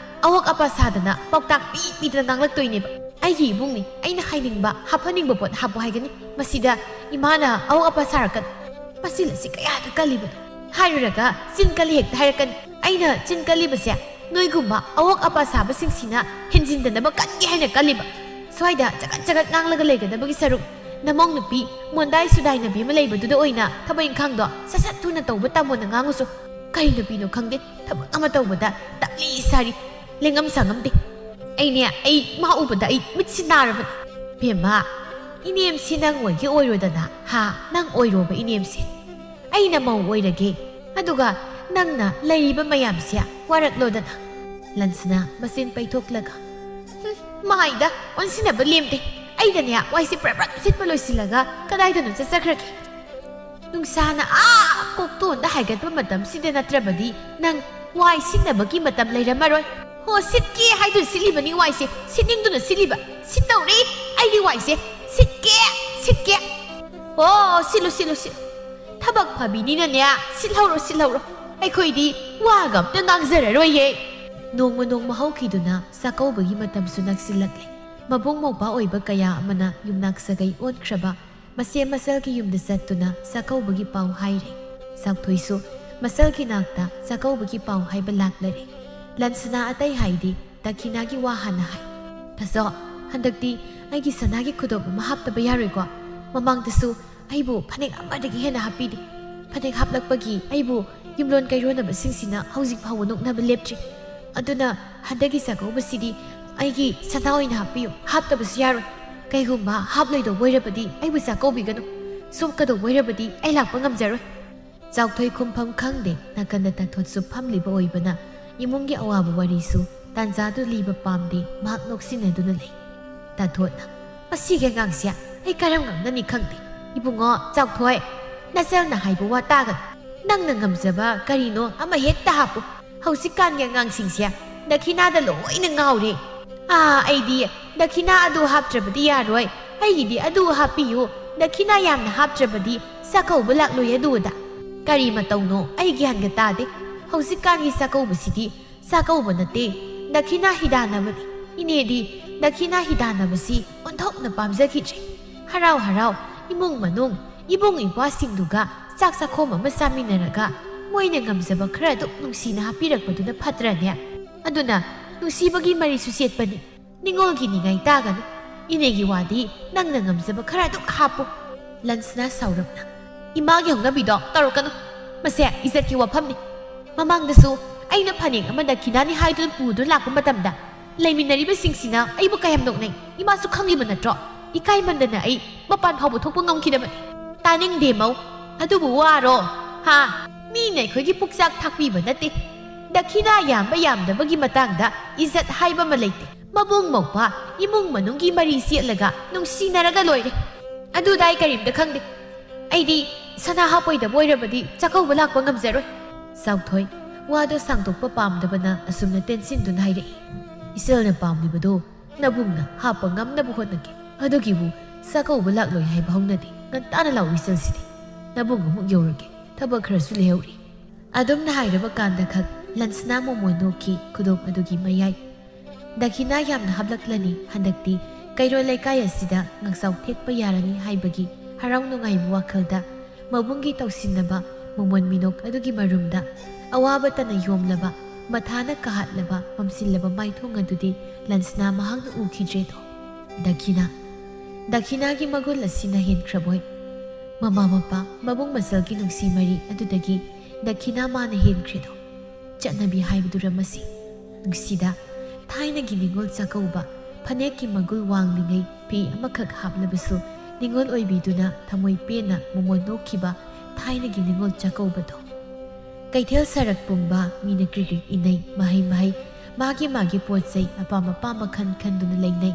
ꯑꯋꯣꯛ ꯑꯄꯥ ꯁꯥꯗꯅ, ꯄꯥꯎꯇꯥꯛ ꯄꯤ ꯄꯤꯗꯅ ꯉꯥꯡꯂꯛꯇꯣꯏꯅꯦꯕ꯫ ꯑꯩꯒꯤ ꯏꯕꯨꯡꯅꯤ, ꯑꯩꯅ ꯍꯥꯏꯅꯤꯡꯕ, ꯍꯥꯞꯍꯟꯅꯤꯡꯕ ꯄꯣꯠ ꯍꯥꯞꯄꯨ ꯍꯥꯏꯒꯅꯤ꯫ ꯃꯁꯤꯗ ꯏꯃꯥꯅ ꯑꯋꯣꯛ ꯑꯄꯥ ꯁꯥꯔꯛꯀꯅꯨ꯫ ꯃꯁꯤ ꯂꯁꯤ ꯀꯌꯥꯗ ꯀꯜꯂꯤꯕꯅꯣ ꯍꯥꯏꯔꯨꯔꯒ ꯆꯤꯟ ꯀꯜꯂꯤ ꯍꯦꯛꯇ ꯍꯥꯏꯔꯛꯀꯅꯤ꯫ ꯑꯩꯅ ꯆꯤꯟ ꯀꯜꯂꯤꯕꯁꯦ ꯅꯣꯏꯒꯨꯝꯕ ꯑꯋꯣꯛ ꯑꯄꯥ ꯁꯥꯕꯁꯤꯡꯁꯤꯅ ꯍꯦꯟꯖꯤꯟꯗꯅꯕ ꯀꯟꯒꯦ ꯍꯥꯏꯅ ꯀꯜꯂꯤꯕ꯫ ꯁ꯭ꯋꯥꯏꯗ ꯆꯒꯠ ꯆꯒꯠ ꯉꯥꯡꯂꯒ ꯂꯩꯒꯗꯕꯒꯤ ꯁꯔꯨꯛ, ꯅꯃꯧ ꯅꯨꯄꯤ ꯃꯣꯟꯗꯥꯏ ꯁꯨꯗꯥꯏꯅꯕꯤ ꯑꯃ ꯂꯩꯕꯗꯨꯗ ꯑꯣꯏꯅ ꯊꯕꯛ ꯏꯪꯈꯥꯡꯗꯣ ꯁꯠ ꯁꯠ ꯊꯨꯅ ꯇꯧꯕ ꯇꯝꯃꯣꯅ ꯉꯥꯡꯉꯨꯁꯨ꯫ ꯀꯔꯤ ꯅꯨꯄꯤꯅꯣ ꯈꯪꯗꯦ, ꯊꯕꯛ ꯑꯃ ꯇꯧꯕꯗ ꯇꯞꯂꯤ ꯁꯥꯔꯤ, ꯂꯦꯡꯉꯝ ꯁꯥꯉꯝꯗꯦ꯫ ꯑꯩꯅꯦ, ꯑꯩ ꯃꯥ ꯎꯕꯗ ꯑꯩ ꯃꯤꯠꯁꯤ ꯅꯥꯔꯕꯅꯤ꯫ ꯕꯦꯝꯃ, ꯏꯅꯦꯝꯁꯤ ꯅꯪ ꯑꯣꯏꯒꯦ ꯑꯣꯏꯔꯣꯗꯅ, ꯍꯥ? ꯅꯪ ꯑꯣꯏꯔꯣꯕ ꯏꯅꯦꯝꯁꯦ꯫ ꯑꯩꯅ ꯃꯧ ꯑꯣꯏꯔꯒꯦ꯫ ꯑꯗꯨꯒ ꯅꯪꯅ ꯂꯩꯔꯤꯕ ꯃꯌꯥꯝꯁꯦ ꯋꯥꯔꯛꯂꯣꯗꯅ꯫ ꯂꯟꯁꯅꯥ ꯃꯆꯤꯟ ꯄꯩꯊꯣꯛꯂꯒ, "ꯍꯨꯝ, ꯃꯥꯏꯗ ꯑꯣꯟꯁꯤꯟꯅꯕ ꯂꯦꯝꯗꯦ꯫ ꯑꯩꯅꯅꯦ ꯋꯥꯏꯁꯦ ꯄ꯭ꯔꯞ ꯄ꯭ꯔꯞ ꯁꯤꯠꯄ ꯂꯣꯏꯁꯤꯜꯂꯒ ꯀꯗꯥꯏꯗꯅꯣ ꯆꯠꯆꯈ꯭ꯔꯒꯦ?" ꯅꯨꯡꯁꯥꯅ ꯑꯥ ꯀꯣꯛꯇꯣꯟꯗ ꯍꯥꯏꯒꯠꯄ ꯃꯇꯝꯁꯤꯗ ꯅꯠꯇ꯭ꯔꯕꯗꯤ ꯅꯪ ꯋꯥꯏ ꯁꯤꯠꯅꯕꯒꯤ ꯃꯇꯝ ꯂꯩꯔꯝꯃꯔꯣꯏ꯫ ꯍꯣ, ꯁꯤꯠꯀꯦ ꯍꯥꯏꯗꯨꯅ ꯁꯤꯠꯂꯤꯕꯅꯤ ꯋꯥꯏꯁꯦ, ꯁꯤꯠꯅꯤꯡꯗꯨꯅ ꯁꯤꯠꯂꯤꯕ꯫ ꯁꯤꯠꯇꯧꯔꯤ ꯑꯩꯒꯤ ꯋꯥꯏꯁꯦ, ꯁꯤꯠꯀꯦ, ꯁꯤꯠꯀꯦ꯫ ꯍꯣ, ꯁꯤꯠꯂꯨ, ꯁꯤꯠꯂꯨ, ꯁꯤꯠꯂꯨ꯫ ꯊꯕꯛ ꯐꯕꯤꯅꯤꯅꯅꯦ, ꯁꯤꯠꯍꯧꯔꯣ, ꯁꯤꯠꯍꯧꯔꯣ꯫ ꯑꯩꯈꯣꯏꯗꯤ ꯋꯥꯒ ꯑꯝꯇ ꯉꯥꯡꯖꯔꯔꯣꯏꯌꯦ꯫ ꯅꯣꯡꯃ ꯅꯣꯡꯃ ꯍꯧꯈꯤꯗꯨꯅ ꯆꯥꯛꯀꯧꯕꯒꯤ ꯃꯇꯝꯁꯨ ꯅꯛꯁꯤꯜꯂꯛꯂꯦ꯫ ꯃꯕꯨꯡ ꯃꯧꯄ꯭ꯋꯥ ꯑꯣꯏꯕ ꯀꯌꯥ ꯑꯃꯅ ꯌꯨꯝꯅꯥꯛ ꯁꯥꯒꯩ ꯑꯣꯟꯈ꯭ꯔꯕ ꯃꯁꯦ ꯃꯆꯜꯒꯤ ꯌꯨꯝꯗ ꯆꯠꯇꯨꯅ ꯆꯥꯛꯀꯧꯕꯒꯤ ꯄꯥꯎ ꯍꯥꯏꯔꯦ꯫ ꯆꯥꯎꯊꯣꯏꯁꯨ ꯃꯆꯜꯒꯤ ꯅꯥꯛꯇ ꯆꯥꯛꯀꯧꯕꯒꯤ ꯄꯥꯎ ꯍꯥꯏꯕ ꯂꯥꯛꯂꯔꯦ꯫ ꯂꯟꯁꯅꯥ ꯑꯇꯩ ꯍꯥꯏꯗꯦ, ꯗꯈꯤꯅꯥꯒꯤ ꯋꯥ ꯍꯥꯟꯅ ꯍꯥꯏ꯫ "ꯇꯥꯆꯧ, ꯍꯟꯗꯛꯇꯤ ꯑꯩꯒꯤ ꯁꯅꯥꯒꯤ ꯈꯨꯗꯣꯞ ꯑꯃ ꯍꯥꯞꯇꯕ ꯌꯥꯔꯣꯏꯀꯣ꯫ ꯃꯃꯥꯡꯗꯁꯨ ꯑꯩꯕꯨ ꯐꯅꯦꯛ ꯑꯃꯗꯒꯤ ꯍꯦꯟꯅ ꯍꯥꯞꯄꯤꯗꯦ꯫ ꯐꯅꯦꯛ ꯍꯥꯞꯂꯛꯄꯒꯤ ꯑꯩꯕꯨ ꯌꯨꯝꯂꯣꯟ ꯀꯩꯔꯣꯟꯅꯕꯁꯤꯡꯁꯤꯅ ꯍꯧꯖꯤꯛ ꯐꯥꯎꯕ ꯅꯣꯛꯅꯕ ꯂꯦꯞꯇ꯭ꯔꯤ꯫ ꯑꯗꯨꯅ ꯍꯟꯗꯛꯀꯤ ꯆꯥꯛꯀꯧꯕꯁꯤꯗꯤ ꯑꯩꯒꯤ ꯁꯅꯥ ꯑꯣꯏꯅ ꯍꯥꯞꯄꯤꯌꯨ, ꯍꯥꯞꯇꯕꯁꯨ ꯌꯥꯔꯣꯏ꯫ ꯀꯩꯒꯨꯝꯕ ꯍꯥꯞꯂꯣꯏꯗꯧꯕ ꯑꯣꯏꯔꯕꯗꯤ ꯑꯩꯕꯨ ꯆꯥꯛꯀꯧꯕꯤꯒꯅꯨ꯫ ꯁꯣꯛꯀꯗꯧꯕ ꯑꯣꯏꯔꯕꯗꯤ ꯑꯩ ꯂꯥꯛꯄ ꯉꯝꯖꯔꯣꯏ꯫" ꯆꯥꯎꯊꯣꯏ ꯈꯨꯝꯐꯝ ꯈꯪꯗꯦ꯫ ꯅꯥꯀꯟꯗ ꯇꯥꯊꯣꯠꯁꯨ ꯐꯝꯂꯤꯕ ꯑꯣꯏꯕꯅ ꯏꯃꯨꯡꯒꯤ ꯑꯋꯥꯕ ꯋꯥꯔꯤꯁꯨ ꯇꯥꯟꯖꯥꯗꯨ ꯂꯤꯕ ꯄꯥꯝꯗꯦ꯫ ꯃꯍꯥꯛ ꯅꯣꯛꯁꯤꯟꯅꯗꯨꯅ ꯂꯩ꯫ ꯇꯥꯊꯣꯠꯅ, "ꯃꯁꯤꯒꯤ ꯑꯉꯥꯡꯁꯦ ꯑꯩ ꯀꯔꯝ ꯉꯝꯅꯅꯤ ꯈꯪꯗꯦ꯫ ꯏꯕꯨꯡꯉꯣ ꯆꯥꯎꯊꯣꯏ, ꯅꯆꯜꯅ ꯍꯥꯏꯕ ꯋꯥ ꯇꯥꯒꯅꯨ꯫ ꯅꯪꯅ ꯉꯝꯖꯕ ꯀꯔꯤꯅꯣ ꯑꯃ ꯍꯦꯛꯇ ꯍꯥꯞꯄꯨ꯫ ꯍꯧꯖꯤꯛꯀꯥꯟꯒꯤ ꯑꯉꯥꯡꯁꯤꯡꯁꯦ ꯗꯈꯤꯅꯥꯗ ꯂꯣꯏꯅ ꯉꯥꯎꯔꯦ꯫ ꯑꯥ, ꯑꯩꯗꯤ ꯗꯈꯤꯅꯥ ꯑꯗꯨ ꯍꯥꯞꯇ꯭ꯔꯕꯗꯤ ꯌꯥꯔꯣꯏ, ꯑꯩꯒꯤꯗꯤ ꯑꯗꯨ ꯍꯥꯞꯄꯤꯌꯨ, ꯗꯈꯤꯅꯥ ꯌꯥꯝꯅ ꯍꯥꯞꯇ꯭ꯔꯕꯗꯤ ꯆꯥꯛꯀꯧꯕ ꯂꯥꯛꯂꯣꯏ ꯑꯗꯨ ꯑꯗꯥ꯫ ꯀꯔꯤ ꯃꯇꯧꯅꯣ? ꯑꯩ ꯒ꯭ꯌꯥꯟꯒ ꯇꯥꯗꯦ꯫ ꯍꯧꯖꯤꯛꯀꯥꯟꯒꯤ ꯆꯥꯛꯀꯧꯕꯁꯤꯗꯤ ꯆꯥꯛꯀꯧꯕ ꯅꯠꯇꯦ, ꯗꯈꯤꯅꯥ ꯍꯤꯗꯥꯟꯅꯕꯅꯤ꯫ ꯏꯅꯦꯗꯤ ꯗꯈꯤꯅꯥ ꯍꯤꯗꯥꯟꯅꯕꯁꯤ ꯑꯣꯟꯊꯣꯛꯅ ꯄꯥꯝꯖꯈꯤꯗ꯭ꯔꯦ꯫ ꯍꯔꯥꯎ ꯍꯔꯥꯎ ꯏꯃꯨꯡ ꯃꯅꯨꯡ, ꯏꯕꯨꯡ ꯏꯄ꯭ꯋꯥꯁꯤꯡꯗꯨꯒ ꯆꯥꯛ ꯆꯥꯛꯈꯣꯝ ꯑꯃ ꯆꯥꯃꯤꯟꯅꯔꯒ ꯃꯣꯏꯅ ꯉꯝꯖꯕ ꯈꯔ ꯑꯗꯨꯝ ꯅꯨꯡꯁꯤꯅ ꯍꯥꯞꯄꯤꯔꯛꯄꯗꯨꯅ ꯐꯠꯇ꯭ꯔꯅꯦ? ꯑꯗꯨꯅ ꯅꯨꯡꯁꯤꯕꯒꯤ ꯃꯔꯤꯁꯨ ꯆꯦꯠꯄꯅꯤ꯫ ꯅꯤꯡꯉꯣꯜꯒꯤ ꯅꯤꯡꯉꯥꯏ ꯇꯥꯒꯅꯨ꯫ ꯏꯅꯦꯒꯤ ꯋꯥꯗꯤ ꯅꯪꯅ ꯉꯝꯖꯕ ꯈꯔ ꯑꯗꯨꯝ ꯍꯥꯞꯄꯨ꯫ ꯂꯟꯁꯅ ꯁꯥꯎꯔꯞꯅ, "ꯏꯃꯥꯒꯤ ꯍꯧꯅꯕꯤꯗꯣ ꯇꯧꯔꯛꯀꯅꯨ꯫ ꯃꯁꯦ ꯏꯖꯠꯀꯤ ꯋꯥꯐꯝꯅꯤ꯫ ꯃꯃꯥꯡꯗꯁꯨ ꯑꯩꯅ ꯐꯅꯦꯛ ꯑꯃ ꯗꯈꯤꯅꯥꯅꯤ ꯍꯥꯏꯗꯨꯅ ꯄꯨꯗꯨꯅ ꯂꯥꯛꯄ ꯃꯇꯝꯗ ꯂꯩꯃꯤꯟꯅꯔꯤꯕꯁꯤꯡꯁꯤꯅ ꯑꯩꯕꯨ ꯀꯌꯥꯝ ꯅꯣꯛꯅꯩ꯫ ꯏꯃꯥꯁꯨ ꯈꯪꯂꯤꯕ ꯅꯠꯇ꯭ꯔꯣ? ꯏꯀꯥꯏꯃꯟꯗꯅ ꯑꯩ ꯃꯄꯥꯟ ꯐꯥꯎꯕ ꯊꯣꯛꯄ ꯉꯝꯈꯤꯗꯕꯅꯤ꯫" "ꯇꯥꯅꯤꯡꯗꯦ ꯃꯧ꯫ ꯑꯗꯨꯕꯨ ꯋꯥꯔꯣ? ꯍꯥ? ꯃꯤꯅ ꯑꯩꯈꯣꯏꯒꯤ ꯄꯨꯛꯆꯥꯛ ꯊꯥꯛꯄꯤꯕ ꯅꯠꯇꯦ꯫ ꯗꯈꯤꯅꯥ ꯌꯥꯝꯕ ꯌꯥꯝꯗꯕꯒꯤ ꯃꯇꯥꯡꯗ ꯏꯖꯠ ꯍꯥꯏꯕ ꯑꯃ ꯂꯩꯇꯦ꯫ ꯃꯕꯨꯡ ꯃꯧꯄ꯭ꯋꯥ, ꯏꯃꯨꯡ ꯃꯅꯨꯡꯒꯤ ꯃꯔꯤ ꯆꯦꯠꯂꯒ ꯅꯨꯡꯁꯤꯅꯔꯒ ꯂꯣꯏꯔꯦ꯫ ꯑꯗꯨꯗ ꯑꯩ ꯀꯔꯤꯝꯇ ꯈꯪꯗꯦ꯫ ꯑꯩꯗꯤ ꯁꯅꯥ ꯍꯥꯞꯄꯣꯏꯗꯕ ꯑꯣꯏꯔꯕꯗꯤ ꯆꯥꯛꯀꯧꯕ ꯂꯥꯛꯄ ꯉꯝꯖꯔꯣꯏ꯫" ꯆꯥꯎꯊꯣꯏ ꯋꯥꯗꯣ ꯁꯥꯡꯗꯣꯛꯄ ꯄꯥꯝꯗꯕꯅ ꯑꯁꯨꯝꯅ ꯇꯦꯟꯁꯤꯟꯗꯨꯅ ꯍꯥꯏꯔꯛꯏ꯫ "ꯏꯆꯜꯅ ꯄꯥꯝꯂꯤꯕꯗꯣ ꯅꯕꯨꯡꯅ ꯍꯥꯞꯄ ꯉꯝꯅꯕ ꯍꯣꯠꯅꯒꯦ꯫ ꯑꯗꯨꯒꯤꯕꯨ ꯆꯥꯛꯀꯧꯕ ꯂꯥꯛꯂꯣꯏ ꯍꯥꯏꯕ ꯍꯧꯅꯗꯦ꯫ ꯉꯟꯇꯥꯅ ꯂꯥꯛꯎ ꯏꯆꯜꯁꯤꯗꯤ꯫ ꯅꯕꯨꯡ ꯑꯃꯨꯛ ꯌꯧꯔꯒꯦ꯫ ꯊꯕꯛ ꯈꯔꯁꯨ ꯂꯩꯍꯧꯔꯤ꯫" ꯑꯗꯨꯝꯅ ꯍꯥꯏꯔꯕ ꯀꯥꯟꯗ ꯈꯛ ꯂꯟꯁꯅꯥ ꯃꯣꯃꯣꯟ ꯅꯣꯛꯈꯤ ꯈꯨꯗꯣꯞ ꯑꯗꯨꯒꯤ ꯃꯌꯥꯏ꯫ "ꯗꯈꯤꯅꯥ ꯌꯥꯝꯅ ꯍꯥꯞꯂꯛꯂꯅꯤ ꯍꯟꯗꯛꯇꯤ꯫ ꯀꯩꯔꯣꯜ ꯂꯩꯀꯥꯏ ꯑꯁꯤꯗ ꯉꯥꯛꯆꯥꯎ ꯊꯦꯛꯄ ꯌꯥꯔꯅꯤ ꯍꯥꯏꯕꯒꯤ ꯍꯔꯥꯎ ꯅꯨꯡꯉꯥꯏꯕ ꯋꯥꯈꯜꯗ ꯃꯕꯨꯡꯒꯤ ꯇꯧꯁꯤꯟꯅꯕ ꯃꯣꯃꯣꯟ ꯃꯤꯅꯣꯛ ꯑꯗꯨꯒꯤ ꯃꯔꯨꯝꯗ ꯑꯋꯥꯕꯇꯅ ꯌꯣꯝꯂꯕ ꯃꯊꯥꯅ ꯀꯥꯍꯠꯂꯕ ꯃꯝꯁꯤꯜꯂꯕ ꯃꯥꯏꯊꯣꯡ ꯑꯗꯨꯗꯤ ꯂꯟꯁꯅꯥ ꯃꯍꯥꯛꯅ ꯎꯈꯤꯗ꯭ꯔꯦꯗꯣ꯫ ꯗꯈꯤꯅꯥ, ꯗꯈꯤꯅꯥꯒꯤ ꯃꯒꯨꯟ ꯑꯁꯤꯅ ꯍꯦꯟꯈ꯭ꯔꯕꯣꯏ꯫ ꯃꯃꯥ ꯃꯄꯥ, ꯃꯕꯨꯡ ꯃꯆꯜꯒꯤ ꯅꯨꯡꯁꯤ ꯃꯔꯤ ꯑꯗꯨꯗꯒꯤ ꯗꯈꯤꯅꯥ ꯃꯥꯅ ꯍꯦꯟꯈ꯭ꯔꯦꯗꯣ꯫ ꯆꯠꯅꯕꯤ ꯍꯥꯏꯕꯗꯨꯔ ꯃꯁꯤ? ꯅꯨꯡꯁꯤꯗ, ꯊꯥꯏꯅꯒꯤ ꯅꯤꯉꯣꯜ ꯆꯥꯛꯀꯧꯕ, ꯐꯅꯦꯛꯀꯤ ꯃꯒꯨꯜ ꯋꯥꯡꯂꯤꯉꯩ ꯐꯤ ꯑꯃꯈꯛ ꯍꯥꯞꯂꯕꯁꯨ ꯅꯤꯉꯣꯜ ꯑꯣꯏꯕꯤꯗꯨꯅ ꯊꯃꯣꯏ ꯄꯦꯟꯅ ꯃꯣꯃꯣꯟ ꯅꯣꯛꯈꯤꯕ ꯊꯥꯏꯅꯒꯤ ꯅꯤꯉꯣꯜ ꯆꯥꯛꯀꯧꯕꯗꯣ꯫ ꯀꯩꯊꯦꯜ ꯁꯔꯛ ꯄꯨꯝꯕ ꯃꯤꯅ ꯀ꯭ꯔꯤꯛ ꯀ꯭ꯔꯤꯛ ꯏꯟꯅꯩ, ꯃꯍꯩ ꯃꯍꯩ, ꯃꯥꯒꯤ ꯃꯥꯒꯤ ꯄꯣꯠ ꯆꯩ ꯑꯄꯥꯝ ꯑꯄꯥꯝꯕ ꯈꯟ ꯈꯟꯗꯨꯅ ꯂꯩꯅꯩ꯫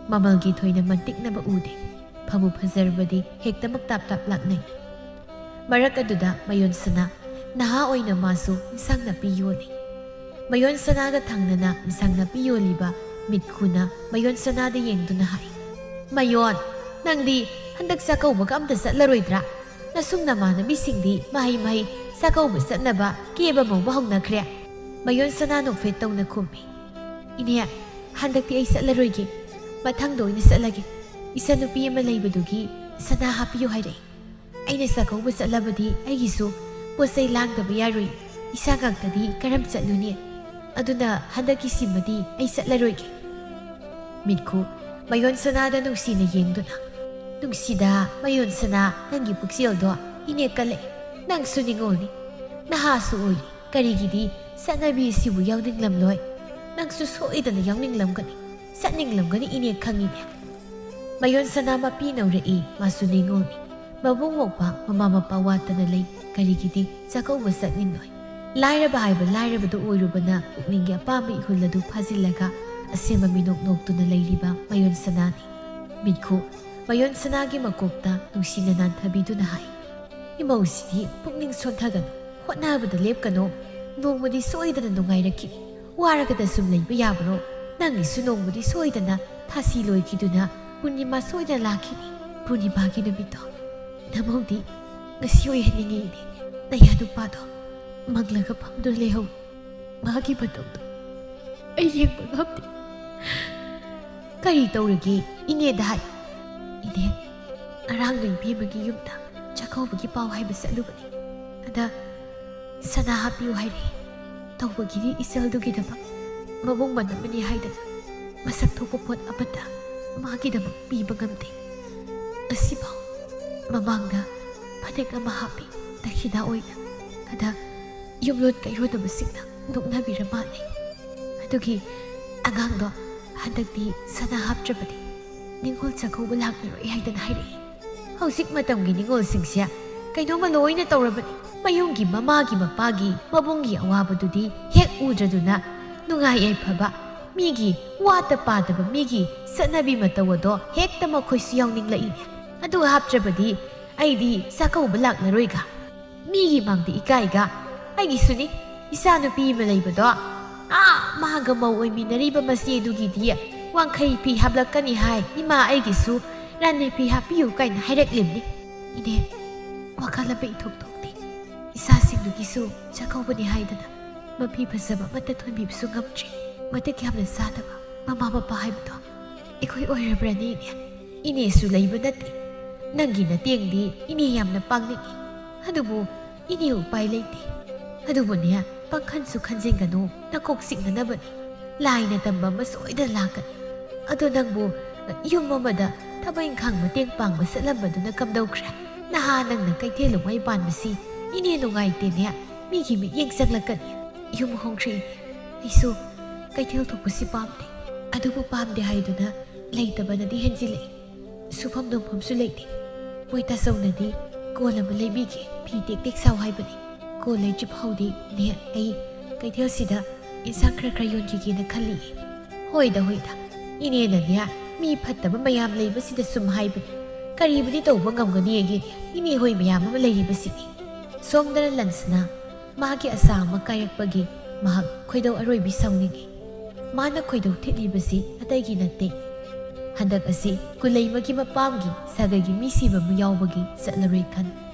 ꯃꯃꯜꯒꯤ ꯊꯣꯏꯅ ꯃꯟꯇꯤꯛꯅꯕ ꯎꯗꯦ꯫ ꯐꯕꯨ ꯐꯖꯔꯕꯗꯤ ꯍꯦꯛꯇꯃꯛ ꯇꯥꯞ ꯇꯥꯞ ꯂꯥꯛꯅꯩ꯫ ꯃꯔꯛ ꯑꯗꯨꯗ ꯃꯌꯣꯟ ꯁꯅꯥ ꯅꯍꯥ ꯑꯣꯏꯅ ꯃꯥꯁꯨ ꯏꯟꯁꯥꯡ ꯅꯥꯄꯤ ꯌꯣꯜꯂꯤ꯫ ꯃꯌꯣꯟ ꯁꯅꯥꯒ ꯊꯪꯅꯅ ꯏꯟꯁꯥꯡ ꯅꯥꯄꯤ ꯌꯣꯜꯂꯤꯕ ꯃꯤꯠꯈꯨꯅ ꯃꯌꯣꯟ ꯁꯅꯥꯗ ꯌꯦꯡꯗꯨꯅ ꯍꯥꯏ, "ꯃꯌꯣꯟ, ꯅꯪꯗꯤ ꯍꯟꯗꯛ ꯆꯥꯛꯀꯧꯕꯒ ꯑꯝꯇ ꯆꯠꯂꯔꯣꯏꯗ꯭ꯔꯥ? ꯅꯁꯨꯡ ꯅꯃꯥꯟꯅꯕꯤꯁꯤꯡꯗꯤ ꯃꯍꯩ ꯃꯍꯩ ꯆꯥꯛꯀꯧꯕ ꯆꯠꯅꯕ ꯀꯦꯕ ꯃꯧꯕ ꯍꯧꯅꯈ꯭ꯔꯦ꯫" ꯃꯌꯣꯟ ꯁꯅꯥ ꯅꯣꯛꯐꯦꯠ ꯇꯧꯅ ꯈꯨꯝꯃꯤ, "ꯏꯅꯦ, ꯍꯟꯗꯛꯇꯤ ꯑꯩ ꯆꯠꯂꯔꯣꯏꯒꯦ꯫ ꯃꯊꯪꯗ ꯑꯣꯏꯅ ꯆꯠꯂꯒꯦ꯫ ꯏꯆꯟꯅꯨꯄꯤ ꯑꯃ ꯂꯩꯕꯗꯨꯒꯤ ꯁꯅꯥ ꯍꯥꯞꯄꯤꯌꯨ ꯍꯥꯏꯔꯛꯏ꯫ ꯑꯩꯅ ꯆꯥꯛꯀꯧꯕ ꯆꯠꯂꯕꯗꯤ ꯑꯩꯒꯤꯁꯨ ꯄꯣꯠ ꯆꯩ ꯂꯥꯡꯗꯕ ꯌꯥꯔꯣꯏ꯫ ꯏꯁꯥ ꯉꯥꯛꯇꯗꯤ ꯀꯔꯝ ꯆꯠꯂꯨꯅꯤ? ꯑꯗꯨꯅ ꯍꯟꯗꯛꯀꯤꯁꯤꯃꯗꯤ ꯑꯩ ꯆꯠꯂꯔꯣꯏꯒꯦ꯫" ꯃꯤꯠꯈꯨ ꯃꯌꯣꯟ ꯁꯅꯥꯗ ꯅꯨꯡꯁꯤꯅ ꯌꯦꯡꯗꯨꯅ, "ꯅꯨꯡꯁꯤꯗ ꯃꯌꯣꯟ ꯁꯅꯥ, ꯅꯪꯒꯤ ꯄꯨꯛꯆꯦꯜꯗꯣ ꯏꯅꯦꯛ ꯀꯜꯂꯛꯑꯦ꯫ ꯅꯪꯁꯨ ꯅꯤꯉꯣꯜꯅꯤ, ꯅꯍꯥꯁꯨ ꯑꯣꯏꯔꯤ꯫ ꯀꯔꯤꯒꯤꯗꯤ ꯆꯠꯅꯕꯤ ꯑꯁꯤꯕꯨ ꯌꯥꯎꯅꯤꯡꯂꯝꯂꯣꯏ? ꯅꯪꯁꯨ ꯁꯣꯏꯗꯅ ꯌꯥꯎꯅꯤꯡꯂꯝꯒꯅꯤ, ꯆꯠꯅꯤꯡꯂꯝꯒꯅꯤ ꯏꯅꯦ, ꯈꯪꯉꯤꯅꯦ꯫" ꯃꯌꯣꯟ ꯁꯅꯥ ꯃꯄꯤ ꯅꯧꯔꯛꯏ, ꯃꯥꯁꯨ ꯅꯤꯉꯣꯜꯅꯤ꯫ ꯃꯕꯨꯡ ꯃꯧꯄ꯭ꯋꯥ, ꯃꯃꯥ ꯃꯄꯥ ꯋꯥꯠꯇꯅ ꯂꯩ꯫ ꯀꯔꯤꯒꯤꯗꯤ ꯆꯥꯛꯀꯧꯕ ꯆꯠꯅꯤꯡꯂꯣꯏ? ꯂꯥꯏꯔꯕ ꯍꯥꯏꯕ ꯂꯥꯏꯔꯕꯗꯨ ꯑꯣꯏꯔꯨꯕꯅ ꯄꯨꯛꯅꯤꯡꯒꯤ ꯑꯄꯥꯝꯕ ꯏꯍꯨꯜ ꯑꯗꯨ ꯐꯥꯖꯤꯜꯂꯒ ꯑꯁꯦꯝꯕ ꯃꯤꯅꯣꯛ ꯅꯣꯛꯇꯨꯅ ꯂꯩꯔꯤꯕ ꯃꯌꯣꯟ ꯁꯅꯥꯅꯤ꯫ ꯃꯤꯠꯈꯨ ꯃꯌꯣꯟ ꯁꯅꯥꯒꯤ ꯃꯀꯣꯛꯇ ꯅꯨꯡꯁꯤꯅ ꯅꯥꯟꯊꯕꯤꯗꯨꯅ ꯍꯥꯏ, "ꯏꯃꯧꯁꯤꯗꯤ ꯄꯨꯛꯅꯤꯡ ꯁꯣꯟꯊꯒꯅꯨ, ꯍꯣꯠꯅꯕꯗ ꯂꯦꯞꯀꯅꯨ꯫ ꯅꯣꯡꯃꯗꯤ ꯁꯣꯏꯗꯅ ꯅꯨꯡꯉꯥꯏꯔꯛꯈꯤꯅꯤ꯫ ꯋꯥꯔꯒꯗ ꯁꯨꯝ ꯂꯩꯕ ꯌꯥꯕ꯭ꯔꯣ? ꯅꯪꯒꯤꯁꯨ ꯅꯣꯡꯃꯗꯤ ꯁꯣꯏꯗꯅ ꯊꯥꯁꯤ ꯂꯣꯏꯈꯤꯗꯨꯅ ꯄꯨꯔꯅꯤꯃꯥ ꯁꯣꯏꯗꯅ ꯂꯥꯛꯈꯤꯅꯤ꯫ ꯄꯨꯔꯅꯤꯃꯥꯒꯤ ꯅꯨꯃꯤꯠꯇꯣ ꯅꯃꯧꯗꯤ ꯉꯁꯤ ꯑꯣꯏꯍꯟꯅꯤꯡꯉꯤ ꯏꯅꯦ꯫ ꯅꯌꯥ ꯅꯨꯄꯥꯗꯣ ꯃꯪꯂꯒ ꯐꯝꯗꯨꯅ ꯂꯩꯍꯧ꯫ ꯃꯥꯒꯤ ꯃꯇꯧꯗꯣ ꯑꯩ ꯌꯦꯡꯕ ꯉꯝꯗꯦ꯫" "ꯀꯔꯤ ꯇꯧꯔꯒꯦ ꯏꯅꯦꯗ ꯍꯥꯏ꯫" "ꯏꯅꯦ, ꯉꯔꯥꯡꯗꯣ ꯏꯕꯦꯝꯃꯒꯤ ꯌꯨꯝꯗ ꯆꯥꯛꯀꯧꯕꯒꯤ ꯄꯥꯎ ꯍꯥꯏꯕ ꯆꯠꯂꯨꯕꯅꯤ꯫ ꯑꯗ ꯁꯅꯥ ꯍꯥꯞꯄꯤꯌꯨ ꯍꯥꯏꯔꯛꯏ꯫ ꯇꯧꯕꯒꯤꯗꯤ ꯏꯆꯜꯗꯨꯒꯤꯗꯃꯛ ꯃꯕꯨꯡ ꯃꯅꯝꯃꯅꯤ ꯍꯥꯏꯗꯅ ꯃꯁꯛ ꯊꯣꯛꯄ ꯄꯣꯠ ꯑꯃꯠꯇ ꯃꯥꯒꯤꯗꯃꯛ ꯄꯤꯕ ꯉꯝꯗꯦ꯫ ꯉꯁꯤꯐꯥꯎ ꯃꯃꯥꯡꯗ ꯐꯅꯦꯛ ꯑꯃ ꯍꯥꯞꯄꯤ ꯗꯈꯤꯅꯥ ꯑꯣꯏꯅ꯫ ꯑꯗ ꯌꯨꯝꯂꯣꯟ ꯀꯩꯔꯣꯟꯅꯕꯁꯤꯡꯅ ꯅꯣꯛꯅꯕꯤꯔ ꯃꯥꯜꯂꯦ꯫ ꯑꯗꯨꯒꯤ ꯑꯉꯥꯡꯗꯣ ꯍꯟꯗꯛꯇꯤ ꯁꯅꯥ ꯍꯥꯞꯇ꯭ꯔꯕꯗꯤ ꯅꯤꯉꯣꯜ ꯆꯥꯛꯀꯧꯕ ꯂꯥꯛꯂꯔꯣꯏ ꯍꯥꯏꯗꯅ ꯍꯥꯏꯔꯛꯏ꯫" ꯍꯧꯖꯤꯛ ꯃꯇꯝꯒꯤ ꯅꯤꯉꯣꯜꯁꯤꯡꯁꯦ ꯀꯩꯅꯣꯝꯃ ꯂꯣꯏꯅ ꯇꯧꯔꯕꯅꯤ꯫ ꯃꯌꯨꯝꯒꯤ ꯃꯃꯥꯒꯤ ꯃꯄꯥꯒꯤ ꯃꯕꯨꯡꯒꯤ ꯑꯋꯥꯕꯗꯨꯗꯤ ꯍꯦꯛ ꯎꯗ꯭ꯔꯗꯨꯅ ꯅꯨꯡꯉꯥꯏ ꯌꯥꯏꯐꯕ ꯃꯤꯒꯤ ꯋꯥꯠꯇ ꯄꯥꯗꯕ ꯃꯤꯒꯤ ꯆꯠꯅꯕꯤ ꯃꯇꯧ ꯑꯗꯣ ꯍꯦꯛꯇ ꯃꯈꯣꯏꯁꯨ ꯌꯥꯎꯅꯤꯡꯂꯛꯏꯅꯦ꯫ ꯑꯗꯨ ꯍꯥꯞꯇ꯭ꯔꯕꯗꯤ ꯑꯩꯗꯤ ꯆꯥꯛꯀꯧꯕ ꯂꯥꯛꯂꯔꯣꯏꯒ꯫ ꯃꯤꯒꯤ ꯃꯥꯡꯗ ꯏꯀꯥꯏꯒ꯫ ꯑꯩꯒꯤꯁꯨꯅꯤ, ꯏꯆꯥꯅꯨꯄꯤ ꯑꯃ ꯂꯩꯕꯗꯣ꯫ ꯑꯥ, ꯃꯥꯒ ꯃꯧ ꯑꯣꯏꯃꯤꯟꯅꯔꯤꯕ ꯃꯆꯦꯗꯨꯒꯤꯗꯤ ꯋꯥꯡꯈꯩ ꯐꯤ ꯍꯥꯞꯂꯛꯀꯅꯤ ꯍꯥꯏ꯫ ꯏꯃꯥ ꯑꯩꯒꯤꯁꯨ ꯔꯥꯅꯤ ꯐꯤ ꯍꯥꯞꯄꯤꯌꯨ ꯀꯥꯏꯅ ꯍꯥꯏꯔꯛꯂꯤꯕꯅꯤ꯫ ꯏꯅꯦ, ꯋꯥꯈꯜ ꯑꯃ ꯏꯊꯣꯛ ꯊꯣꯛꯇꯦ꯫ ꯏꯆꯥꯁꯤꯡꯗꯨꯒꯤꯁꯨ ꯆꯥꯛꯀꯧꯕꯅꯤ ꯍꯥꯏꯗꯅ ꯃꯐꯤ ꯐꯖꯕ ꯑꯃꯠꯇ ꯊꯣꯟꯕꯤꯕꯁꯨ ꯉꯝꯗ꯭ꯔꯤ꯫ ꯃꯇꯤꯛ ꯌꯥꯝꯅ ꯆꯥꯗꯕ ꯃꯃꯥ ꯃꯄꯥ ꯍꯥꯏꯕꯗꯣ ꯑꯩꯈꯣꯏ ꯑꯣꯏꯔꯕ꯭ꯔꯅꯦ ꯏꯅꯦ? ꯏꯅꯦꯁꯨ ꯂꯩꯕ ꯅꯠꯇꯦ꯫ ꯅꯪꯒꯤ ꯅꯇꯦꯡꯗꯤ ꯏꯅꯦ ꯌꯥꯝꯅ ꯄꯥꯡꯅꯤꯡꯏ꯫ ꯑꯗꯨꯕꯨ ꯏꯅꯦ ꯎꯄꯥꯏ ꯂꯩꯇꯦ꯫ ꯑꯗꯨꯕꯨꯅꯦ, ꯄꯪꯈꯟꯁꯨ ꯈꯟꯖꯤꯟꯒꯅꯨ, ꯅꯀꯣꯛ ꯆꯤꯛꯅꯅꯕꯅꯤ꯫ ꯂꯥꯏꯅ ꯇꯝꯕ ꯑꯃ ꯁꯣꯏꯗꯅ ꯂꯥꯛꯀꯅꯤ꯫ ꯑꯗꯣ ꯅꯪꯕꯨ ꯌꯨꯝ ꯑꯃꯗ ꯊꯕꯛ ꯏꯪꯈꯥꯡ ꯃꯇꯦꯡ ꯄꯥꯡꯕ ꯆꯠꯂꯝꯕꯗꯨꯅ ꯀꯝꯗꯧꯈ꯭ꯔꯦ? ꯅꯍꯥ ꯅꯪꯅ ꯀꯩꯊꯦꯜ ꯂꯨꯡꯉꯥꯏ ꯄꯥꯟꯕꯁꯤ ꯏꯅꯦ ꯅꯨꯡꯉꯥꯏꯇꯦꯅꯦ꯫ ꯃꯤꯒꯤ ꯃꯤꯠꯌꯦꯡ ꯆꯪꯂꯛꯀꯅꯤ꯫ ꯌꯨꯝ ꯍꯣꯡꯈ꯭ꯔꯦ ꯏꯅꯦ꯫ ꯑꯩꯁꯨ ꯀꯩꯊꯦꯜ ꯊꯣꯛꯄꯁꯤ ꯄꯥꯝꯗꯦ꯫ ꯑꯗꯨꯕꯨ ꯄꯥꯝꯗꯦ ꯍꯥꯏꯗꯨꯅ ꯂꯩꯇꯕꯅꯗꯤ ꯍꯦꯟꯖꯤꯜꯂꯛꯏ꯫ ꯁꯨꯐꯝ ꯅꯣꯝꯐꯝꯁꯨ ꯂꯩꯇꯦ꯫ ꯃꯣꯏ ꯇꯥꯆꯧꯅꯗꯤ ꯀꯣꯟ ꯑꯃ ꯂꯩꯕꯤꯒꯦ, ꯐꯤ ꯇꯦꯛ ꯇꯦꯛ ꯁꯥꯎ ꯍꯥꯏꯕꯅꯤ꯫ ꯀꯣꯟ ꯂꯩꯗ꯭ꯔꯤ ꯐꯥꯎꯗꯤ ꯅꯦ ꯑꯩ ꯀꯩꯊꯦꯜꯁꯤꯗ ꯏꯟꯁꯥꯡ ꯈꯔ ꯈꯔ ꯌꯣꯟꯈꯤꯒꯦꯅ ꯈꯜꯂꯤꯌꯦ꯫ ꯍꯣꯏꯗ ꯍꯣꯏꯗ, ꯏꯅꯦꯅꯅꯦ ꯃꯤ ꯐꯠꯇꯕ ꯃꯌꯥꯝ ꯂꯩꯕꯁꯤꯗ ꯁꯨꯝ ꯍꯥꯏꯕꯅꯤ꯫ ꯀꯔꯤꯕꯨꯗꯤ ꯇꯧꯕ ꯉꯝꯒꯅꯤꯒꯦ, ꯏꯅꯦ ꯍꯣꯏ ꯃꯌꯥꯝ ꯑꯃ ꯂꯩꯔꯤꯕꯁꯤꯗꯤ꯫ ꯁꯣꯝꯗꯅ ꯂꯟꯁꯅ ꯃꯥꯒꯤ ꯑꯁꯥ ꯑꯃ ꯀꯥꯏꯔꯛꯄꯒꯤ ꯃꯍꯥꯛ ꯈꯣꯏꯗꯧ ꯑꯔꯣꯏꯕꯤ ꯁꯥꯎꯅꯤꯡꯏ꯫ ꯃꯥꯅ ꯈꯣꯏꯗꯧ ꯊꯤꯠꯂꯤꯕꯁꯤ ꯑꯇꯩꯒꯤ ꯅꯠꯇꯦ꯫ ꯍꯟꯗꯛ ꯑꯁꯤ ꯀꯨꯂꯩꯃꯒꯤ ꯃꯄꯥꯝꯒꯤ ꯁꯥꯒꯩꯒꯤ ꯃꯤ ꯁꯤꯕ ꯑꯃ ꯌꯥꯎꯕꯒꯤ ꯆꯠꯂꯔꯣꯏ ꯈꯟ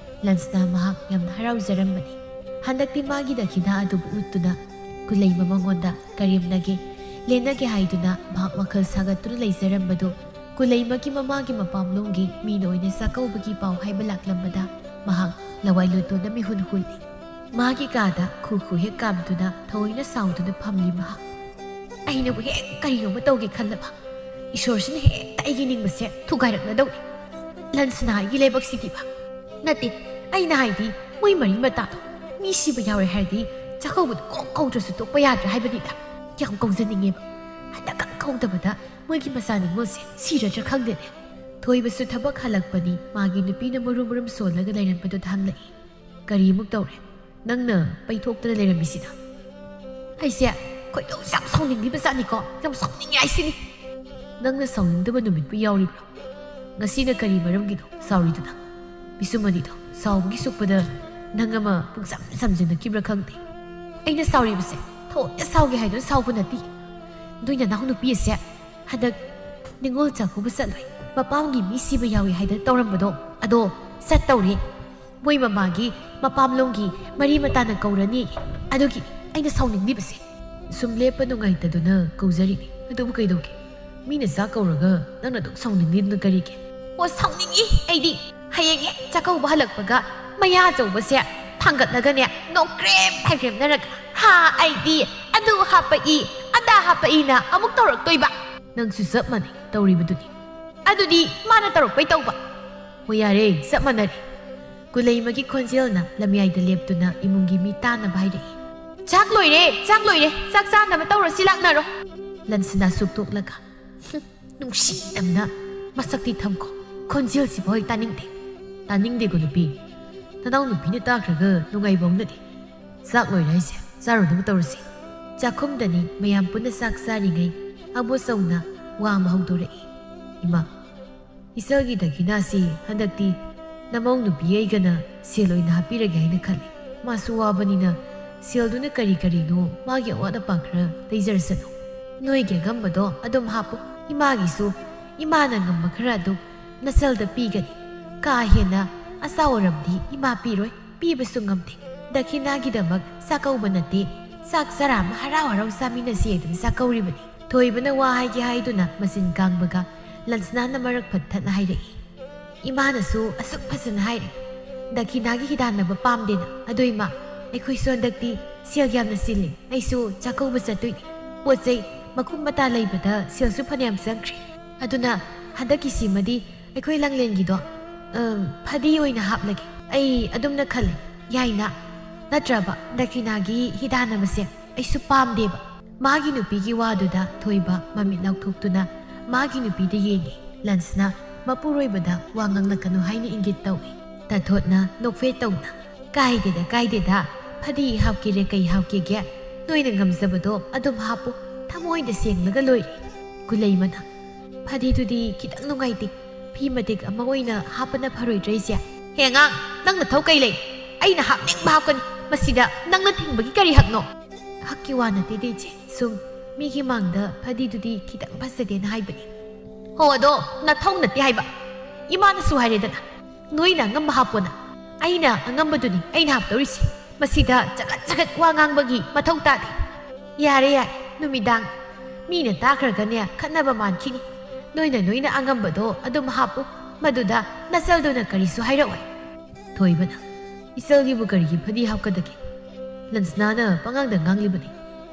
ꯂꯟꯁꯅ ꯃꯍꯥꯛ ꯌꯥꯝꯅ ꯍꯔꯥꯎꯖꯔꯝꯕꯅꯤ꯫ ꯍꯟꯗꯛꯇꯤ ꯃꯥꯒꯤ ꯗꯈꯤꯅꯥ ꯑꯗꯨꯕꯨ ꯎꯠꯇꯨꯅ ꯀꯨꯂꯩꯃ ꯃꯉꯣꯟꯗ ꯀꯔꯦꯝꯅꯒꯦ, ꯂꯦꯟꯅꯒꯦ ꯍꯥꯏꯗꯨꯅ ꯃꯍꯥꯛ ꯋꯥꯈꯜ ꯁꯥꯒꯠꯇꯨꯅ ꯂꯩꯖꯔꯝꯕꯗꯨ ꯀꯨꯂꯩꯃꯒꯤ ꯃꯃꯥꯒꯤ ꯃꯄꯥꯝꯂꯣꯝꯒꯤ ꯃꯤꯅ ꯑꯣꯏꯅ ꯆꯥꯛꯀꯧꯕꯒꯤ ꯄꯥꯎ ꯍꯥꯏꯕ ꯂꯥꯛꯂꯝꯕꯗ ꯃꯍꯥꯛ ꯂꯋꯥꯏ ꯂꯨꯇꯣꯟꯅ ꯃꯤꯍꯨꯟ ꯍꯨꯜꯂꯤ꯫ ꯃꯥꯒꯤ ꯀꯥꯗ ꯈꯨ ꯈꯨ ꯍꯦꯛ ꯀꯥꯝꯗꯨꯅ ꯊꯑꯣꯏꯅ ꯁꯥꯎꯗꯨꯅ ꯐꯝꯂꯤ ꯃꯍꯥꯛ꯫ ꯑꯩꯅꯕꯨ ꯍꯦꯛ ꯀꯔꯤꯅꯣꯃ ꯇꯧꯒꯦ ꯈꯜꯂꯕ ꯏꯁꯣꯔꯁꯤꯅ ꯍꯦꯛꯇ ꯑꯩꯒꯤ ꯅꯤꯡꯕꯁꯦ ꯊꯨꯒꯥꯏꯔꯛꯅꯗꯧꯔꯤ꯫ ꯂꯟꯁꯅꯥ ꯑꯩꯒꯤ ꯂꯥꯏꯕꯛꯁꯤꯗꯤꯕ꯫ ꯅꯠꯇꯦ, ꯑꯩꯅ ꯍꯥꯏꯗꯤ ꯃꯣꯏ ꯃꯔꯤ ꯃꯇꯥꯗꯣ ꯃꯤ ꯁꯤꯕ ꯌꯥꯎꯔꯦ ꯍꯥꯏꯔꯗꯤ ꯆꯥꯛꯀꯧꯕꯗꯣ ꯀꯣꯛ ꯀꯧꯗ꯭ꯔꯁꯨ ꯇꯣꯛꯄ ꯌꯥꯗ꯭ꯔꯥ ꯍꯥꯏꯕꯅꯤꯗ꯫ ꯌꯥꯝ ꯀꯧꯖꯅꯤꯡꯉꯦꯕ꯫ ꯍꯟꯗꯛ ꯀꯧꯗꯕꯗ ꯃꯣꯏꯒꯤ ꯃꯆꯥ ꯅꯤꯉꯣꯜꯁꯦ ꯁꯤꯔꯗ꯭ꯔꯥ ꯈꯪꯗꯦꯅꯦ꯫ ꯊꯣꯏꯕꯁꯨ ꯊꯕꯛ ꯍꯜꯂꯛꯄꯅꯤ ꯃꯥꯒꯤ ꯅꯨꯄꯤꯅ ꯃꯔꯨꯝ ꯃꯔꯨꯝ ꯁꯣꯜꯂꯒ ꯂꯩꯔꯝꯕꯗꯨꯗ ꯍꯪꯂꯛꯏ꯫ ꯀꯔꯤꯃꯨꯛ ꯇꯧꯔꯦ? ꯅꯪꯅ ꯄꯩꯊꯣꯛꯇꯅ ꯂꯩꯔꯝꯃꯤꯁꯤꯅ? ꯑꯩꯁꯦ ꯈꯣꯏꯗꯧꯁꯦ ꯌꯥꯝ ꯁꯥꯎꯅꯤꯡꯂꯤꯕ ꯖꯥꯠꯅꯤꯀꯣ꯫ ꯌꯥꯝ ꯁꯥꯎꯅꯤꯡꯉꯦ ꯍꯥꯏꯁꯤꯅꯤ꯫ ꯅꯪꯅ ꯁꯥꯎꯅꯤꯡꯗꯕ ꯅꯨꯃꯤꯠꯄꯨ ꯌꯥꯎꯔꯤꯕ꯭ꯔꯣ? ꯉꯁꯤꯅ ꯀꯔꯤ ꯃꯔꯝꯒꯤꯅꯣ ꯁꯥꯎꯔꯤꯗꯨꯅ? ꯄꯤꯁꯨꯝ ꯑꯅꯤꯗꯣ ꯁꯥꯎꯕꯒꯤ ꯁꯨꯛꯄꯗ ꯅꯪ ꯑꯃ ꯄꯨꯡꯁꯝ ꯁꯝꯖꯤꯟꯅꯈꯤꯕ꯭ꯔꯥ ꯈꯪꯗꯦ꯫ ꯑꯩꯅ ꯁꯥꯎꯔꯤꯕꯁꯦ ꯊꯑꯣꯏꯅ ꯁꯥꯎꯒꯦ ꯍꯥꯏꯗꯨꯅ ꯁꯥꯎꯕ ꯅꯠꯇꯦ꯫ ꯅꯣꯏ ꯅꯅꯥꯎ ꯅꯨꯄꯤ ꯑꯁꯦ ꯍꯟꯗꯛ ꯅꯤꯉꯣꯜ ꯆꯥꯛꯀꯧꯕ ꯆꯠꯂꯣꯏ, ꯃꯄꯥꯝꯒꯤ ꯃꯤ ꯁꯤꯕ ꯌꯥꯎꯏ ꯍꯥꯏꯗꯅ ꯇꯧꯔꯝꯕꯗꯣ ꯑꯗꯣ ꯆꯠꯇꯧꯔꯦ꯫ ꯃꯣꯏ ꯃꯃꯥꯒꯤ ꯃꯄꯥꯝꯂꯣꯝꯒꯤ ꯃꯔꯤ ꯃꯇꯥꯅ ꯀꯧꯔꯅꯤ꯫ ꯑꯗꯨꯒꯤ ꯑꯩꯅ ꯁꯥꯎꯅꯤꯡꯂꯤꯕꯁꯦ꯫ ꯁꯨꯝ ꯂꯦꯞꯄ ꯅꯨꯡꯉꯥꯏꯇꯗꯨꯅ ꯀꯧꯖꯔꯤꯅꯤ꯫ ꯑꯗꯨꯕꯨ ꯀꯩꯗꯧꯒꯦ? ꯃꯤꯅ ꯆꯥꯛ ꯀꯧꯔꯒ ꯅꯪꯅ ꯑꯗꯨꯛ ꯁꯥꯎꯅꯤꯡꯂꯤꯗꯨꯅ ꯀꯔꯤꯒꯤ? ꯑꯣ, ꯁꯥꯎꯅꯤꯡꯏ ꯑꯩꯗꯤ꯫ ꯍꯌꯦꯡ ꯍꯦꯛ ꯆꯥꯛꯀꯧꯕ ꯍꯜꯂꯛꯄꯒ ꯃꯌꯥ ꯑꯆꯧꯕꯁꯦ ꯊꯥꯡꯒꯠꯂꯒꯅꯦ ꯅꯣꯛꯀ꯭ꯔꯦꯝ ꯊꯥꯏꯒ꯭ꯔꯦꯝꯅꯔꯒ "ꯍꯥ, ꯑꯩꯗꯤ ꯑꯗꯨ ꯍꯥꯞꯄꯛꯏ, ꯑꯗꯥ ꯍꯥꯞꯄꯛꯏꯅ" ꯑꯃꯨꯛ ꯇꯧꯔꯛꯇꯣꯏꯕ꯫ ꯅꯪꯁꯨ ꯆꯞ ꯃꯥꯟꯅꯩ ꯇꯧꯔꯤꯕꯗꯨꯗꯤ꯫ ꯑꯗꯨꯗꯤ ꯃꯥꯅ ꯇꯧꯔꯛꯄꯩ ꯇꯧꯕ꯫ ꯍꯣꯏ, ꯌꯥꯔꯦ, ꯆꯞ ꯃꯥꯟꯅꯔꯦ꯫ ꯀꯨꯂꯩꯃꯒꯤ ꯈꯣꯟꯖꯦꯜꯅ ꯂꯝꯌꯥꯏꯗ ꯂꯦꯞꯇꯨꯅ ꯏꯃꯨꯡꯒꯤ ꯃꯤ ꯇꯥꯅꯕ ꯍꯥꯏꯔꯛꯏ꯫ "ꯆꯥꯛ ꯂꯣꯏꯔꯦ, ꯆꯥꯛ ꯂꯣꯏꯔꯦ, ꯆꯥꯛ ꯆꯥꯅꯕ ꯇꯧꯔꯁꯤ, ꯂꯥꯛꯅꯔꯣ꯫" ꯂꯟꯁꯅꯥ ꯁꯨꯛꯇꯣꯛꯂꯒ, "ꯍꯨꯝ, ꯅꯨꯡꯁꯤꯗꯕꯅ ꯃꯁꯛꯇꯤ ꯊꯝꯈꯣ, ꯈꯣꯟꯖꯦꯜꯁꯤꯐꯥꯎ ꯑꯩ ꯇꯥꯅꯤꯡꯗꯦ꯫" "ꯇꯥꯅꯤꯡꯗꯦꯀꯣ ꯅꯨꯄꯤ, ꯅꯅꯥꯎ ꯅꯨꯄꯤꯅ ꯇꯥꯈ꯭ꯔꯒ ꯅꯨꯡꯉꯥꯏꯕ ꯍꯧꯅꯗꯦ꯫ ꯆꯥꯛ ꯂꯣꯏꯔꯦ ꯍꯥꯏꯁꯦ, ꯆꯥꯔꯨꯅꯕ ꯇꯧꯔꯁꯤ꯫" ꯆꯥꯛꯈꯨꯝꯗꯅꯤ ꯃꯌꯥꯝ ꯄꯨꯟꯅ ꯆꯥꯛ ꯆꯥꯔꯤꯉꯩ ꯑꯕꯣꯆꯧꯅ ꯋꯥ ꯑꯃ ꯍꯧꯗꯣꯔꯛꯏ꯫ "ꯏꯃꯥ, ꯏꯆꯜꯒꯤ ꯗꯈꯤꯅꯥꯁꯤ ꯍꯟꯗꯛꯇꯤ ꯅꯃꯧ ꯅꯨꯄꯤ ꯑꯩꯒꯅ ꯁꯦꯜ ꯑꯣꯏꯅ ꯍꯥꯞꯄꯤꯔꯒꯦ ꯍꯥꯏꯅ ꯈꯜꯂꯤ꯫ ꯃꯥꯁꯨ ꯋꯥꯕꯅꯤꯅ ꯁꯦꯜꯗꯨꯅ ꯀꯔꯤ ꯀꯔꯤꯅꯣ ꯃꯥꯒꯤ ꯑꯋꯥꯠ ꯑꯄꯥ ꯈꯔ ꯂꯩꯖꯔꯁꯅꯨ꯫ ꯅꯣꯏꯒꯤ ꯑꯉꯝꯕꯗꯣ ꯑꯗꯨꯝ ꯍꯥꯞꯄꯨ꯫ ꯏꯃꯥꯒꯤꯁꯨ ꯏꯃꯥꯅ ꯉꯝꯕ ꯈꯔ ꯑꯗꯨꯝ ꯅꯆꯜꯗ ꯄꯤꯒꯅꯤ꯫ ꯀꯥ ꯍꯦꯟꯅ ꯑꯆꯥꯎ ꯑꯔꯝꯗꯤ ꯏꯃꯥ ꯄꯤꯔꯣꯏ, ꯄꯤꯕꯁꯨ ꯉꯝꯗꯦ꯫ ꯗꯈꯤꯅꯥꯒꯤꯗꯃꯛ ꯆꯥꯛꯀꯧꯕ ꯅꯠꯇꯦ, ꯆꯥꯛ ꯆꯔꯥ ꯑꯃ ꯍꯔꯥꯎ ꯍꯔꯥꯎ ꯆꯥꯃꯤꯟꯅꯁꯤ ꯍꯥꯏꯗꯨꯅ ꯆꯥꯛꯀꯧꯔꯤꯕꯅꯤ꯫" ꯊꯣꯏꯕꯅ ꯋꯥ ꯍꯥꯏꯒꯦ ꯍꯥꯏꯗꯨꯅ ꯃꯆꯤꯟ ꯀꯥꯡꯕꯒ ꯂꯟꯁꯅꯥꯅ ꯃꯔꯛ ꯐꯠ ꯊꯠꯅ ꯍꯥꯏꯔꯛꯏ꯫ "ꯏꯃꯥꯅꯁꯨ ꯑꯁꯨꯛ ꯐꯖꯅ ꯍꯥꯏꯔꯦ, ꯗꯈꯤꯅꯥꯒꯤ ꯍꯤꯗꯥꯟꯅꯕ ꯄꯥꯝꯗꯦꯅ꯫ ꯑꯗꯣ ꯏꯃꯥ, ꯑꯩꯈꯣꯏꯁꯨ ꯍꯟꯗꯛꯇꯤ ꯁꯦꯜ ꯌꯥꯝꯅ ꯆꯤꯜꯂꯤ꯫ ꯑꯩꯁꯨ ꯆꯥꯛꯀꯧꯕ ꯆꯠꯇꯣꯏꯅꯤ꯫ ꯄꯣꯠ ꯆꯩ ꯃꯈꯨꯝ ꯃꯇꯥ ꯂꯩꯕꯗ ꯁꯦꯜꯁꯨ ꯐꯅꯌꯥꯝ ꯆꯪꯈ꯭ꯔꯦ꯫ ꯑꯗꯨꯅ ꯍꯟꯗꯛꯀꯤꯁꯤꯃꯗꯤ ꯑꯩꯈꯣꯏ ꯂꯥꯡꯂꯦꯟꯒꯤꯗꯣ, ꯑꯝ, ꯐꯗꯤ ꯑꯣꯏꯅ ꯍꯥꯞꯂꯒꯦ꯫ ꯑꯩ ꯑꯗꯨꯝꯅ ꯈꯜꯂꯦ, ꯌꯥꯏꯅ? ꯅꯠꯇ꯭ꯔꯕ ꯗꯈꯤꯅꯥꯒꯤ ꯍꯤꯗꯥꯟꯅꯕꯁꯦ ꯑꯩꯁꯨ ꯄꯥꯝꯗꯦꯕ꯫" ꯃꯥꯒꯤ ꯅꯨꯄꯤꯒꯤ ꯋꯥꯗꯨꯗ ꯊꯣꯏꯕ ꯃꯃꯤꯠ ꯂꯥꯎꯊꯣꯛꯇꯨꯅ ꯃꯥꯒꯤ ꯅꯨꯄꯤꯗ ꯌꯦꯡꯉꯤ꯫ ꯂꯟꯁꯅ ꯃꯄꯨꯔꯣꯏꯕꯗ ꯋꯥ ꯉꯥꯡꯂꯛꯀꯅꯨ ꯍꯥꯏꯅ ꯏꯪꯒꯤꯠ ꯇꯧꯏ꯫ ꯇꯥꯊꯣꯠꯅ ꯅꯣꯛꯐꯦꯠ ꯇꯧꯅ, "ꯀꯥꯏꯗꯦꯗ, ꯀꯥꯏꯗꯦꯗ, ꯐꯗꯤ ꯍꯥꯞꯀꯦꯔꯦ ꯀꯩ ꯍꯥꯞꯀꯦꯒꯦ? ꯅꯣꯏꯅ ꯉꯝꯖꯕꯗꯣ ꯑꯗꯨꯝ ꯍꯥꯞꯄꯨ, ꯊꯃꯣꯏꯗ ꯁꯦꯡꯂꯒ ꯂꯣꯏꯔꯦ꯫" ꯀꯨꯂꯩꯃꯅ, "ꯐꯗꯤꯗꯨꯗꯤ ꯈꯤꯇꯪ ꯅꯨꯡꯉꯥꯏꯇꯦ, ꯐꯤ ꯃꯇꯦꯛ ꯑꯃ ꯑꯣꯏꯅ ꯍꯥꯞꯄꯅ ꯐꯔꯣꯏꯗ꯭ꯔ ꯏꯆꯦ?" "ꯍꯦ ꯑꯉꯥꯡ, ꯅꯪ ꯅꯊꯧ ꯀꯩ ꯂꯩ? ꯑꯩꯅ ꯍꯥꯞꯅꯤꯡꯕ ꯍꯥꯞꯀꯅꯤ꯫ ꯃꯁꯤꯗ ꯅꯪꯅ ꯊꯤꯡꯕꯒꯤ ꯀꯔꯤ ꯍꯛꯅꯣ?" "ꯍꯛꯀꯤ ꯋꯥ ꯅꯠꯇꯦꯗ ꯏꯆꯦ, ꯁꯨꯝ ꯃꯤꯒꯤ ꯃꯥꯡꯗ ꯐꯗꯤꯗꯨꯗꯤ ꯈꯤꯇꯪ ꯐꯖꯗꯦꯅ ꯍꯥꯏꯕꯅꯤ꯫" "ꯍꯣ, ꯑꯗꯣ ꯅꯊꯧ ꯅꯠꯇꯦ ꯍꯥꯏꯕ꯫ ꯏꯃꯥꯅꯁꯨ ꯍꯥꯏꯔꯦꯗꯅ, ꯅꯣꯏꯅ ꯑꯉꯝꯕ ꯍꯥꯞꯄꯣꯅ꯫ ꯑꯩꯅ ꯑꯉꯝꯕꯗꯨꯅꯤ ꯑꯩꯅ ꯍꯥꯞꯇꯧꯔꯤꯁꯦ꯫ ꯃꯁꯤꯗ ꯆꯒꯠ ꯆꯒꯠ ꯋꯥ ꯉꯥꯡꯕꯒꯤ ꯃꯊꯧ ꯇꯥꯗꯦ꯫" "ꯌꯥꯔꯦ, ꯌꯥꯔꯦ, ꯅꯨꯃꯤꯗꯥꯡ ꯃꯤꯅ ꯇꯥꯈ꯭ꯔꯒꯅꯦ ꯈꯠꯅꯕ ꯃꯥꯟꯈꯤꯅꯤ꯫ ꯅꯣꯏꯅ ꯅꯣꯏꯅ ꯑꯉꯝꯕꯗꯣ ꯑꯗꯨꯝ ꯍꯥꯞꯄꯨ, ꯃꯗꯨꯗ ꯅꯆꯜꯗꯨꯅ ꯀꯔꯤꯁꯨ ꯍꯥꯏꯔꯛꯑꯣꯏ꯫" ꯊꯣꯏꯕꯅ, "ꯏꯆꯜꯒꯤꯕꯨ ꯀꯔꯤꯒꯤ ꯐꯗꯤ ꯍꯥꯞꯀꯗꯒꯦ? ꯂꯟꯁꯅꯥꯅ ꯄꯉꯥꯡꯗ ꯉꯥꯡꯂꯤꯕꯅꯤ꯫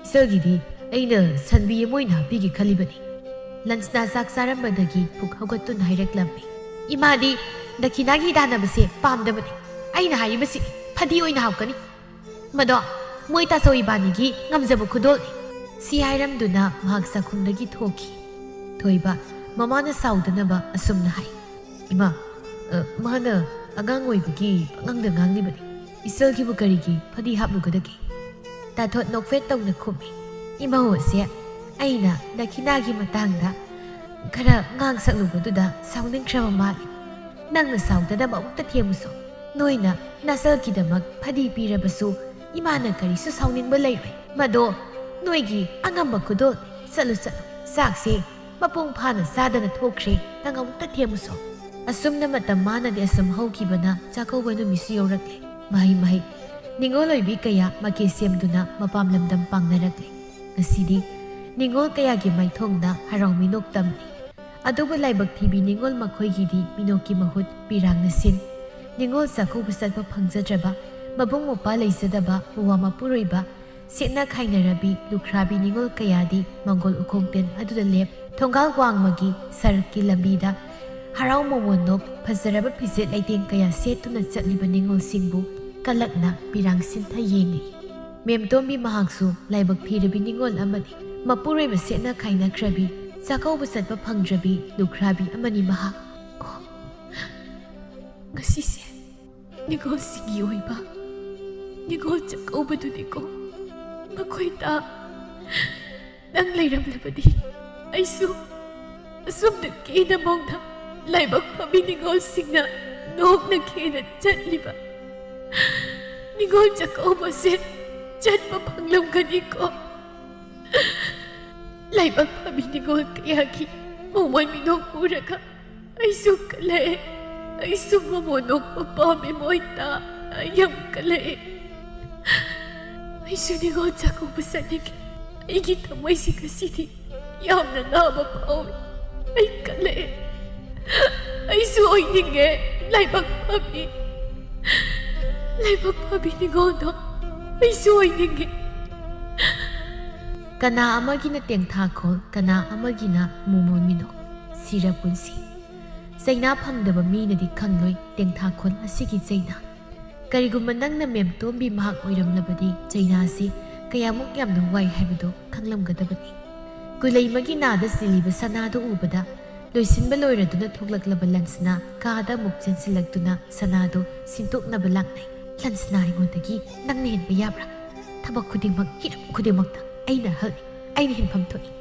ꯏꯆꯜꯒꯤꯗꯤ ꯑꯩꯅ ꯁꯟꯕꯤ ꯑꯃ ꯑꯣꯏꯅ ꯍꯥꯞꯄꯤꯒꯦ ꯈꯜꯂꯤꯕꯅꯤ꯫" ꯂꯟꯁꯅꯥ ꯆꯥꯛ ꯆꯥꯔꯝꯕꯗꯒꯤ ꯄꯨꯛ ꯍꯧꯒꯠꯇꯨꯅ ꯍꯥꯏꯔꯛꯂꯝꯃꯤ꯫ "ꯏꯃꯥꯗꯤ ꯗꯈꯤꯅꯥꯒꯤ ꯇꯥꯟꯅꯕꯁꯦ ꯄꯥꯝꯗꯕꯅꯤ꯫ ꯑꯩꯅ ꯍꯥꯏꯔꯤꯕꯁꯤ ꯐꯗꯤ ꯑꯣꯏꯅ ꯍꯥꯞꯀꯅꯤ꯫ ꯃꯗꯣ ꯃꯣꯏ ꯇꯥꯆꯧ ꯏꯕꯥꯅꯤꯒꯤ ꯉꯝꯖꯕ ꯈꯨꯗꯣꯜꯅꯤ꯫" ꯁꯤ ꯍꯥꯏꯔꯝꯗꯨꯅ ꯃꯍꯥꯛ ꯆꯥꯛꯈꯨꯝꯗꯒꯤ ꯊꯣꯛꯈꯤ꯫ ꯊꯣꯏꯕ ꯃꯃꯥꯅ ꯁꯥꯎꯗꯅꯕ ꯑꯁꯨꯝꯅ ꯍꯥꯏ꯫ "ꯏꯃꯥ, ꯑ, ꯃꯥꯅ ꯑꯉꯥꯡ ꯑꯣꯏꯕꯒꯤ ꯄꯉꯥꯡꯗ ꯉꯥꯡꯂꯤꯕꯅꯤ꯫ ꯏꯆꯜꯒꯤꯕꯨ ꯀꯔꯤꯒꯤ ꯐꯗꯤ ꯍꯥꯞꯂꯨꯒꯗꯒꯦ?" ꯇꯥꯊꯣꯠ ꯅꯣꯛꯐꯦꯠ ꯇꯧꯅ ꯈꯨꯝꯃꯤ꯫ "ꯏꯃꯧ ꯑꯁꯦ ꯑꯩꯅ ꯗꯈꯤꯅꯥꯒꯤ ꯃꯇꯥꯡꯗ ꯈꯔ ꯉꯥꯡ ꯁꯛꯂꯨꯕꯗꯨꯗ ꯁꯥꯎꯅꯤꯡꯈ꯭ꯔꯕ ꯃꯥꯜꯂꯤ꯫ ꯅꯪꯅ ꯁꯥꯎꯗꯅꯕ ꯑꯃꯨꯛꯇ ꯊꯦꯝꯃꯨꯁꯣ꯫ ꯅꯣꯏꯅ ꯅꯆꯜꯒꯤꯗꯃꯛ ꯐꯗꯤ ꯄꯤꯔꯕꯁꯨ ꯏꯃꯥꯅ ꯀꯔꯤꯁꯨ ꯁꯥꯎꯅꯤꯡꯕ ꯂꯩꯔꯣꯏ꯫ ꯃꯗꯣ ꯅꯣꯏꯒꯤ ꯑꯉꯝꯕ ꯈꯨꯗꯣꯜꯅꯤ꯫ ꯆꯠꯂꯨ, ꯆꯠꯂꯨ꯫ ꯆꯥꯛꯁꯦ ꯃꯄꯨꯡ ꯐꯥꯅ ꯆꯥꯗꯅ ꯊꯣꯛꯈ꯭ꯔꯦ꯫ ꯅꯪ ꯑꯃꯨꯛꯇ ꯊꯦꯝꯃꯨꯁꯣ꯫" ꯑꯁꯨꯝꯅ ꯃꯇꯝ ꯃꯥꯅꯗꯤ ꯑꯁꯨꯝ ꯍꯧꯈꯤꯕꯅ ꯆꯥꯛꯀꯧꯕ ꯅꯨꯃꯤꯠꯁꯨ ꯌꯧꯔꯛꯂꯦ꯫ ꯃꯍꯩ ꯃꯍꯩ ꯅꯤꯉꯣꯜ ꯑꯣꯏꯕꯤ ꯀꯌꯥ ꯃꯀꯦ ꯁꯦꯝꯗꯨꯅ ꯃꯄꯥꯝ ꯂꯝꯗꯝ ꯄꯥꯡꯅꯔꯛꯂꯦ꯫ ꯉꯁꯤꯗꯤ ꯅꯤꯉꯣꯜ ꯀꯌꯥꯒꯤ ꯃꯥꯏꯊꯣꯡꯗ ꯍꯔꯥꯎ ꯃꯤꯅꯣꯛ ꯇꯝꯂꯤ꯫ ꯑꯗꯨꯕꯨ ꯂꯥꯏꯕꯛ ꯊꯤꯕꯤ ꯅꯤꯉꯣꯜ ꯃꯈꯣꯏꯒꯤꯗꯤ ꯃꯤꯅꯣꯛꯀꯤ ꯃꯍꯨꯠ ꯄꯤꯔꯥꯡꯅ ꯁꯤꯟ꯫ ꯅꯤꯉꯣꯜ ꯆꯥꯛꯀꯧꯕ ꯆꯠꯄ ꯐꯪꯖꯗ꯭ꯔꯕ, ꯃꯕꯨꯡ ꯃꯧꯄ꯭ꯋꯥ ꯂꯩꯖꯗꯕ ꯃꯋꯥ ꯃꯄꯨꯔꯣꯏꯕ ꯁꯦꯠꯅ ꯈꯥꯏꯅꯔꯕꯤ ꯂꯨꯈ꯭ꯔꯥꯕꯤ ꯅꯤꯉꯣꯜ ꯀꯌꯥꯗꯤ ꯃꯪꯒꯣꯜ ꯎꯈꯣꯡꯇꯦꯟ ꯑꯗꯨꯗ ꯂꯦꯞ, ꯊꯣꯡꯒꯥꯜ ꯋꯥꯡꯃꯒꯤ ꯁꯔꯛꯀꯤ ꯂꯝꯕꯤꯗ ꯍꯔꯥꯎ ꯃꯣꯃꯣꯟ ꯅꯣꯛ ꯐꯖꯔꯕ ꯐꯤꯖꯦꯠ ꯂꯩꯇꯦꯡ ꯀꯌꯥ ꯁꯦꯠꯇꯨꯅ ꯆꯠꯂꯤꯕ ꯅꯤꯉꯣꯜꯁꯤꯡꯕꯨ ꯀꯂꯛꯅ ꯄꯤꯔꯥꯡ ꯁꯤꯟꯊ ꯌꯦꯡꯂꯤ꯫ ꯃꯦꯝꯇꯣꯝꯕꯤ ꯃꯍꯥꯛꯁꯨ ꯂꯥꯏꯕꯛ ꯊꯤꯔꯕꯤ ꯅꯤꯉꯣꯜ ꯑꯃꯅꯤ꯫ ꯃꯄꯨꯔꯣꯏꯕ ꯁꯦꯠꯅ ꯈꯥꯏꯅꯈ꯭ꯔꯕꯤ, ꯆꯥꯛꯀꯧꯕ ꯆꯠꯄ ꯐꯪꯗ꯭ꯔꯕꯤ ꯂꯨꯈ꯭ꯔꯥꯕꯤ ꯑꯃꯅꯤ ꯃꯍꯥꯛ꯫ ꯑꯣ, ꯉꯁꯤꯁꯦ ꯅꯤꯉꯣꯜꯁꯤꯡꯒꯤ ꯑꯣꯏꯕ ꯅꯤꯉꯣꯜ ꯆꯥꯛꯀꯧꯕꯗꯨꯅꯤꯀꯣ꯫ ꯃꯈꯣꯏꯗ ꯅꯪ ꯂꯩꯔꯝꯂꯕꯗꯤ ꯑꯩꯁꯨ ꯑꯁꯨꯝꯅ ꯀꯦꯅ ꯃꯧꯅ ꯂꯥꯏꯕꯛ ꯐꯕꯤ ꯅꯤꯉꯣꯜꯁꯤꯡꯅ ꯅꯣꯛꯅ ꯈꯦꯅ ꯆꯠꯂꯤꯕ ꯅꯤꯉꯣꯜ ꯆꯥꯛꯀꯧꯕꯁꯦ ꯆꯠꯄ ꯐꯪꯂꯝꯒꯅꯤꯀꯣ꯫ ꯂꯥꯏꯕꯛ ꯐꯕꯤ ꯅꯤꯉꯣꯜ ꯀꯌꯥꯒꯤ ꯃꯣꯃꯣꯟ ꯃꯤꯅꯣꯛ ꯎꯔꯒ ꯑꯩꯁꯨ ꯀꯜꯂꯛꯑꯦ꯫ ꯑꯩꯁꯨ ꯃꯣꯃꯣꯟ ꯅꯣꯛꯄ ꯄꯥꯝꯃꯦ ꯃꯣꯏꯇꯥ꯫ ꯑꯩ ꯌꯥꯝ ꯀꯜꯂꯛꯑꯦ꯫ ꯑꯩꯁꯨ ꯅꯤꯉꯣꯜ ꯆꯥꯛꯀꯧꯕ ꯆꯠꯅꯤꯡꯉꯦ꯫ ꯑꯩꯒꯤ ꯊꯃꯣꯏꯁꯤ ꯉꯁꯤꯗꯤ ꯌꯥꯝꯅ ꯅꯥꯕ ꯐꯥꯎꯏ꯫ ꯑꯩ ꯀꯜꯂꯛꯑꯦ꯫ ꯑꯩꯁꯨ ꯑꯣꯏꯅꯤꯡꯉꯦ꯫ ꯂꯥꯏꯕꯛ ꯐꯕꯤ, ꯂꯥꯏꯕꯛ ꯐꯕꯤ ꯅꯤꯉꯣꯜꯗꯣ ꯑꯩꯁꯨ ꯑꯣꯏꯅꯤꯡꯉꯦ꯫ ꯀꯅꯥ ꯑꯃꯒꯤꯅ ꯇꯦꯡꯊꯥꯈꯣꯜ, ꯀꯅꯥ ꯑꯃꯒꯤꯅ ꯃꯣꯃꯣꯟ ꯃꯤꯅꯣꯛ꯫ ꯁꯤꯔ ꯄꯨꯟꯁꯤ꯫ ꯆꯩꯅꯥ ꯐꯪꯗꯕ ꯃꯤꯅꯗꯤ ꯈꯪꯂꯣꯏ ꯇꯦꯡꯊꯥꯈꯣꯜ ꯑꯁꯤꯒꯤ ꯆꯩꯅꯥ꯫ ꯀꯔꯤꯒꯨꯝꯕ ꯅꯪꯅ ꯃꯦꯝꯇꯣꯝꯕꯤ ꯃꯍꯥꯛ ꯑꯣꯏꯔꯝꯂꯕꯗꯤ ꯆꯩꯅꯥꯁꯤ ꯀꯌꯥꯃꯨꯛ ꯌꯥꯝꯅ ꯋꯥꯏ ꯍꯥꯏꯕꯗꯨ ꯈꯪꯂꯝꯒꯗꯕꯅꯤ꯫ ꯀꯨꯂꯩꯃꯒꯤ ꯅꯥꯗ ꯁꯤꯜꯂꯤꯕ ꯁꯅꯥꯗꯨ ꯎꯕꯗ ꯂꯣꯏꯁꯤꯟꯕ ꯂꯣꯏꯔꯗꯨꯅ ꯊꯣꯛꯂꯛꯂꯕ ꯂꯟꯁꯅꯥ ꯀꯥꯗ ꯑꯃꯨꯛ ꯆꯦꯟꯁꯤꯜꯂꯛꯇꯨꯅ ꯁꯅꯥꯗꯨ ꯁꯤꯟꯗꯣꯛꯅꯕ ꯂꯥꯛꯅꯩ꯫ ꯂꯟꯁꯅꯥ ꯑꯩꯉꯣꯟꯗꯒꯤ ꯅꯪꯅ ꯍꯦꯟꯕ ꯌꯥꯕ꯭ꯔꯥ? ꯊꯕꯛ ꯈꯨꯗꯤꯡꯃꯛ, ꯍꯤꯔꯝ ꯈꯨꯗꯤꯡꯃꯛꯇ ꯑꯩꯅ ꯑꯍꯜꯅꯤ, ꯑꯩꯅ ꯍꯦꯟꯐꯝ ꯊꯣꯛꯏ꯫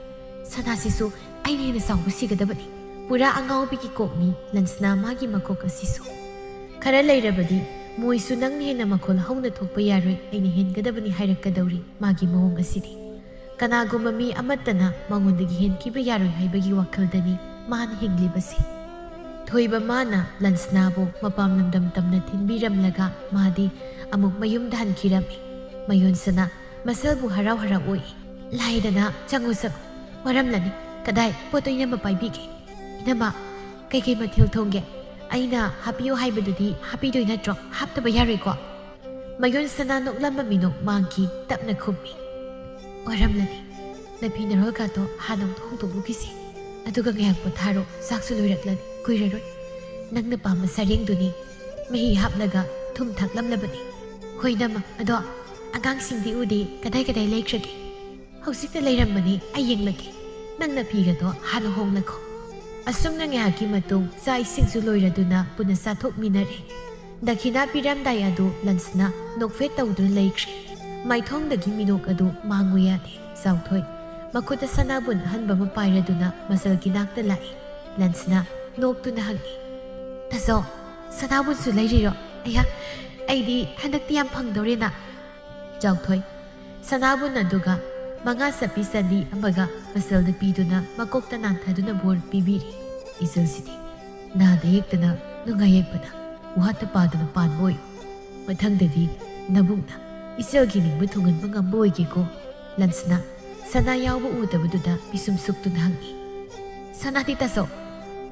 ꯁꯅꯥꯁꯤꯁꯨ ꯑꯩꯅ ꯍꯦꯟꯅ ꯆꯥꯎꯕ ꯁꯤꯒꯗꯕꯅꯤ꯫ ꯄꯨꯔꯥ ꯑꯉꯥꯎꯕꯤꯒꯤ ꯀꯣꯛꯅꯤ ꯂꯟꯁꯅꯥ ꯃꯥꯒꯤ ꯃꯀꯣꯛ ꯑꯁꯤꯁꯨ꯫ ꯈꯔ ꯂꯩꯔꯕꯗꯤ ꯃꯣꯏꯁꯨ ꯅꯪꯅ ꯍꯦꯟꯅ ꯃꯈꯣꯜ ꯍꯧꯅ ꯊꯣꯛꯄ ꯌꯥꯔꯣꯏ, ꯑꯩꯅ ꯍꯦꯟꯒꯗꯕꯅꯤ ꯍꯥꯏꯔꯛꯀꯗꯧꯔꯤ ꯃꯥꯒꯤ ꯃꯑꯣꯡ ꯑꯁꯤꯗꯤ꯫ ꯀꯅꯥꯒꯨꯝꯕ ꯃꯤ ꯑꯃꯠꯇꯅ ꯃꯉꯣꯟꯗꯒꯤ ꯍꯦꯟꯈꯤꯕ ꯌꯥꯔꯣꯏ ꯍꯥꯏꯕꯒꯤ ꯋꯥꯈꯜꯗꯅꯤ ꯃꯥꯅ ꯍꯤꯡꯂꯤꯕꯁꯤ꯫ ꯊꯣꯏꯕ ꯃꯥꯅ ꯂꯟꯁꯅꯥꯕꯨ ꯃꯄꯥꯝ ꯂꯝꯗꯝ ꯇꯝꯅ ꯊꯤꯟꯕꯤꯔꯝꯂꯒ ꯃꯥꯗꯤ ꯑꯃꯨꯛ ꯃꯌꯨꯝꯗ ꯍꯟꯈꯤꯔꯝꯃꯤ꯫ ꯃꯌꯣꯟꯁꯅꯥ ꯃꯁꯜꯕꯨ ꯍꯔꯥꯎ ꯍꯔꯥꯎ ꯑꯣꯛꯏ꯫ "ꯂꯥꯏꯗꯅ, ꯆꯪꯉꯨ ꯆꯪꯉꯨ, ꯋꯥꯔꯝꯂꯅꯤ꯫ ꯀꯗꯥꯏ ꯄꯣꯠꯇꯣ ꯏꯅꯝꯃ ꯄꯥꯏꯕꯤꯒꯦ?" "ꯏꯅꯝꯃ, ꯀꯩꯀꯩ ꯃꯊꯦꯜ ꯊꯣꯡꯒꯦ? ꯑꯩꯅ ꯍꯥꯞꯄꯤꯌꯨ ꯍꯥꯏꯕꯗꯨꯗꯤ ꯍꯥꯞꯄꯤꯗꯣꯏ ꯅꯠꯇ꯭ꯔꯣ? ꯍꯥꯞꯇꯕ ꯌꯥꯔꯣꯏꯀꯣ?" ꯃꯌꯣꯟꯁꯅꯥ ꯅꯣꯛꯂꯝꯕ ꯃꯤꯅꯣꯛ ꯃꯥꯡꯈꯤ꯫ ꯇꯞꯅ ꯈꯨꯝꯃꯤ꯫ "ꯋꯥꯔꯝꯂꯅꯤ꯫ ꯅꯐꯤ ꯅꯔꯣꯜꯒꯗꯣ ꯍꯥꯟꯅ ꯑꯃꯨꯛ ꯍꯣꯡꯗꯣꯛꯂꯨꯈꯤꯁꯤ꯫ ꯑꯗꯨꯒ ꯉꯥꯏꯍꯥꯛ ꯄꯣꯊꯥꯔꯣ꯫ ꯆꯥꯛꯁꯨ ꯂꯣꯏꯔꯛꯂꯅꯤ, ꯀꯨꯏꯔꯔꯣꯏ꯫ ꯅꯪꯅ ꯄꯥꯝꯕ ꯁꯔꯦꯡꯗꯨꯅꯤ꯫ ꯃꯍꯤ ꯍꯥꯞꯂꯒ ꯊꯨꯝ ꯊꯥꯛꯂꯝꯂꯕꯅꯤ꯫" "ꯍꯣꯏ ꯏꯅꯝꯃ, ꯑꯗꯣ ꯑꯉꯥꯡꯁꯤꯡꯗꯤ ꯎꯗꯦ, ꯀꯗꯥꯏ ꯀꯗꯥꯏ ꯂꯩꯈ꯭ꯔꯒꯦ?" "ꯍꯧꯖꯤꯛꯇ ꯂꯩꯔꯝꯕꯅꯤ, ꯑꯩ ꯌꯦꯡꯂꯒꯦ꯫ ꯅꯪꯅ ꯐꯤꯒꯗꯣ ꯍꯥꯟꯅ ꯍꯣꯡꯂꯈꯣ꯫" ꯑꯁꯨꯝꯅ ꯉꯥꯏꯍꯥꯛꯀꯤ ꯃꯇꯨꯡ ꯆꯥꯛ ꯏꯁꯤꯡꯁꯨ ꯂꯣꯏꯔꯗꯨꯅ ꯄꯨꯟꯅ ꯆꯥꯊꯣꯛꯃꯤꯟꯅꯔꯦ꯫ ꯗꯈꯤꯅꯥ ꯄꯤꯔꯝꯗꯥꯏ ꯑꯗꯨ ꯂꯟꯁꯅ ꯅꯣꯛꯐꯦꯠ ꯇꯧꯗꯨꯅ ꯂꯩꯈ꯭ꯔꯦ꯫ ꯃꯥꯏꯊꯣꯡꯗꯒꯤ ꯃꯤꯅꯣꯛ ꯑꯗꯨ ꯃꯥꯡꯉꯨ ꯌꯥꯗꯦ꯫ ꯆꯥꯎꯊꯣꯏ ꯃꯈꯨꯠꯇ ꯁꯅꯥꯕꯨꯟ ꯑꯍꯟꯕ ꯑꯃ ꯄꯥꯏꯔꯗꯨꯅ ꯃꯆꯜꯒꯤ ꯅꯥꯛꯇ ꯂꯥꯛꯏ꯫ ꯂꯟꯁꯅ ꯅꯣꯛꯇꯨꯅ ꯍꯪꯉꯤ, "ꯇꯥꯖꯧ, "ꯁꯅꯥꯕꯨꯟꯁꯨ ꯂꯩꯔꯤꯔꯣ? ꯑꯩꯍꯥ, ꯑꯩꯗꯤ ꯍꯟꯗꯛꯇꯤ ꯌꯥꯝ ꯐꯪꯗꯧꯔꯦꯅ"꯫ ꯆꯥꯎꯊꯣꯏ ꯁꯅꯥꯕꯨꯟ ꯑꯗꯨꯒ ꯃꯉꯥ ꯆꯞꯄꯤ ꯆꯅꯤ ꯑꯃꯒ ꯃꯁꯜꯗ ꯄꯤꯗꯨꯅ ꯃꯀꯣꯛꯇ ꯅꯥꯟꯊꯗꯨꯅ ꯕꯣꯔ ꯄꯤꯕꯤꯔꯤ꯫ "ꯏꯆꯜꯁꯤꯗꯤ ꯅꯥꯗ ꯌꯦꯛꯇꯅ ꯅꯨꯡꯉꯥꯏ ꯌꯦꯛꯄꯅ ꯋꯥꯠꯇ ꯄꯥꯗꯅ ꯄꯥꯟꯕ ꯑꯣꯏꯌꯨ꯫ ꯃꯊꯪꯗꯗꯤ ꯅꯕꯨꯡꯅ ꯏꯆꯜꯒꯤ ꯅꯤꯡꯕ ꯊꯨꯡꯍꯟꯕ ꯉꯝꯕ ꯑꯣꯏꯒꯦꯀꯣ"꯫ ꯂꯟꯁꯅ ꯁꯅꯥ ꯌꯥꯎꯕ ꯎꯗꯕꯗꯨꯗ ꯄꯤꯁꯨꯝ ꯁꯨꯛꯇꯨꯅ ꯍꯪꯉꯤ꯫ "ꯁꯅꯥꯗꯤ ꯇꯥꯆꯧ,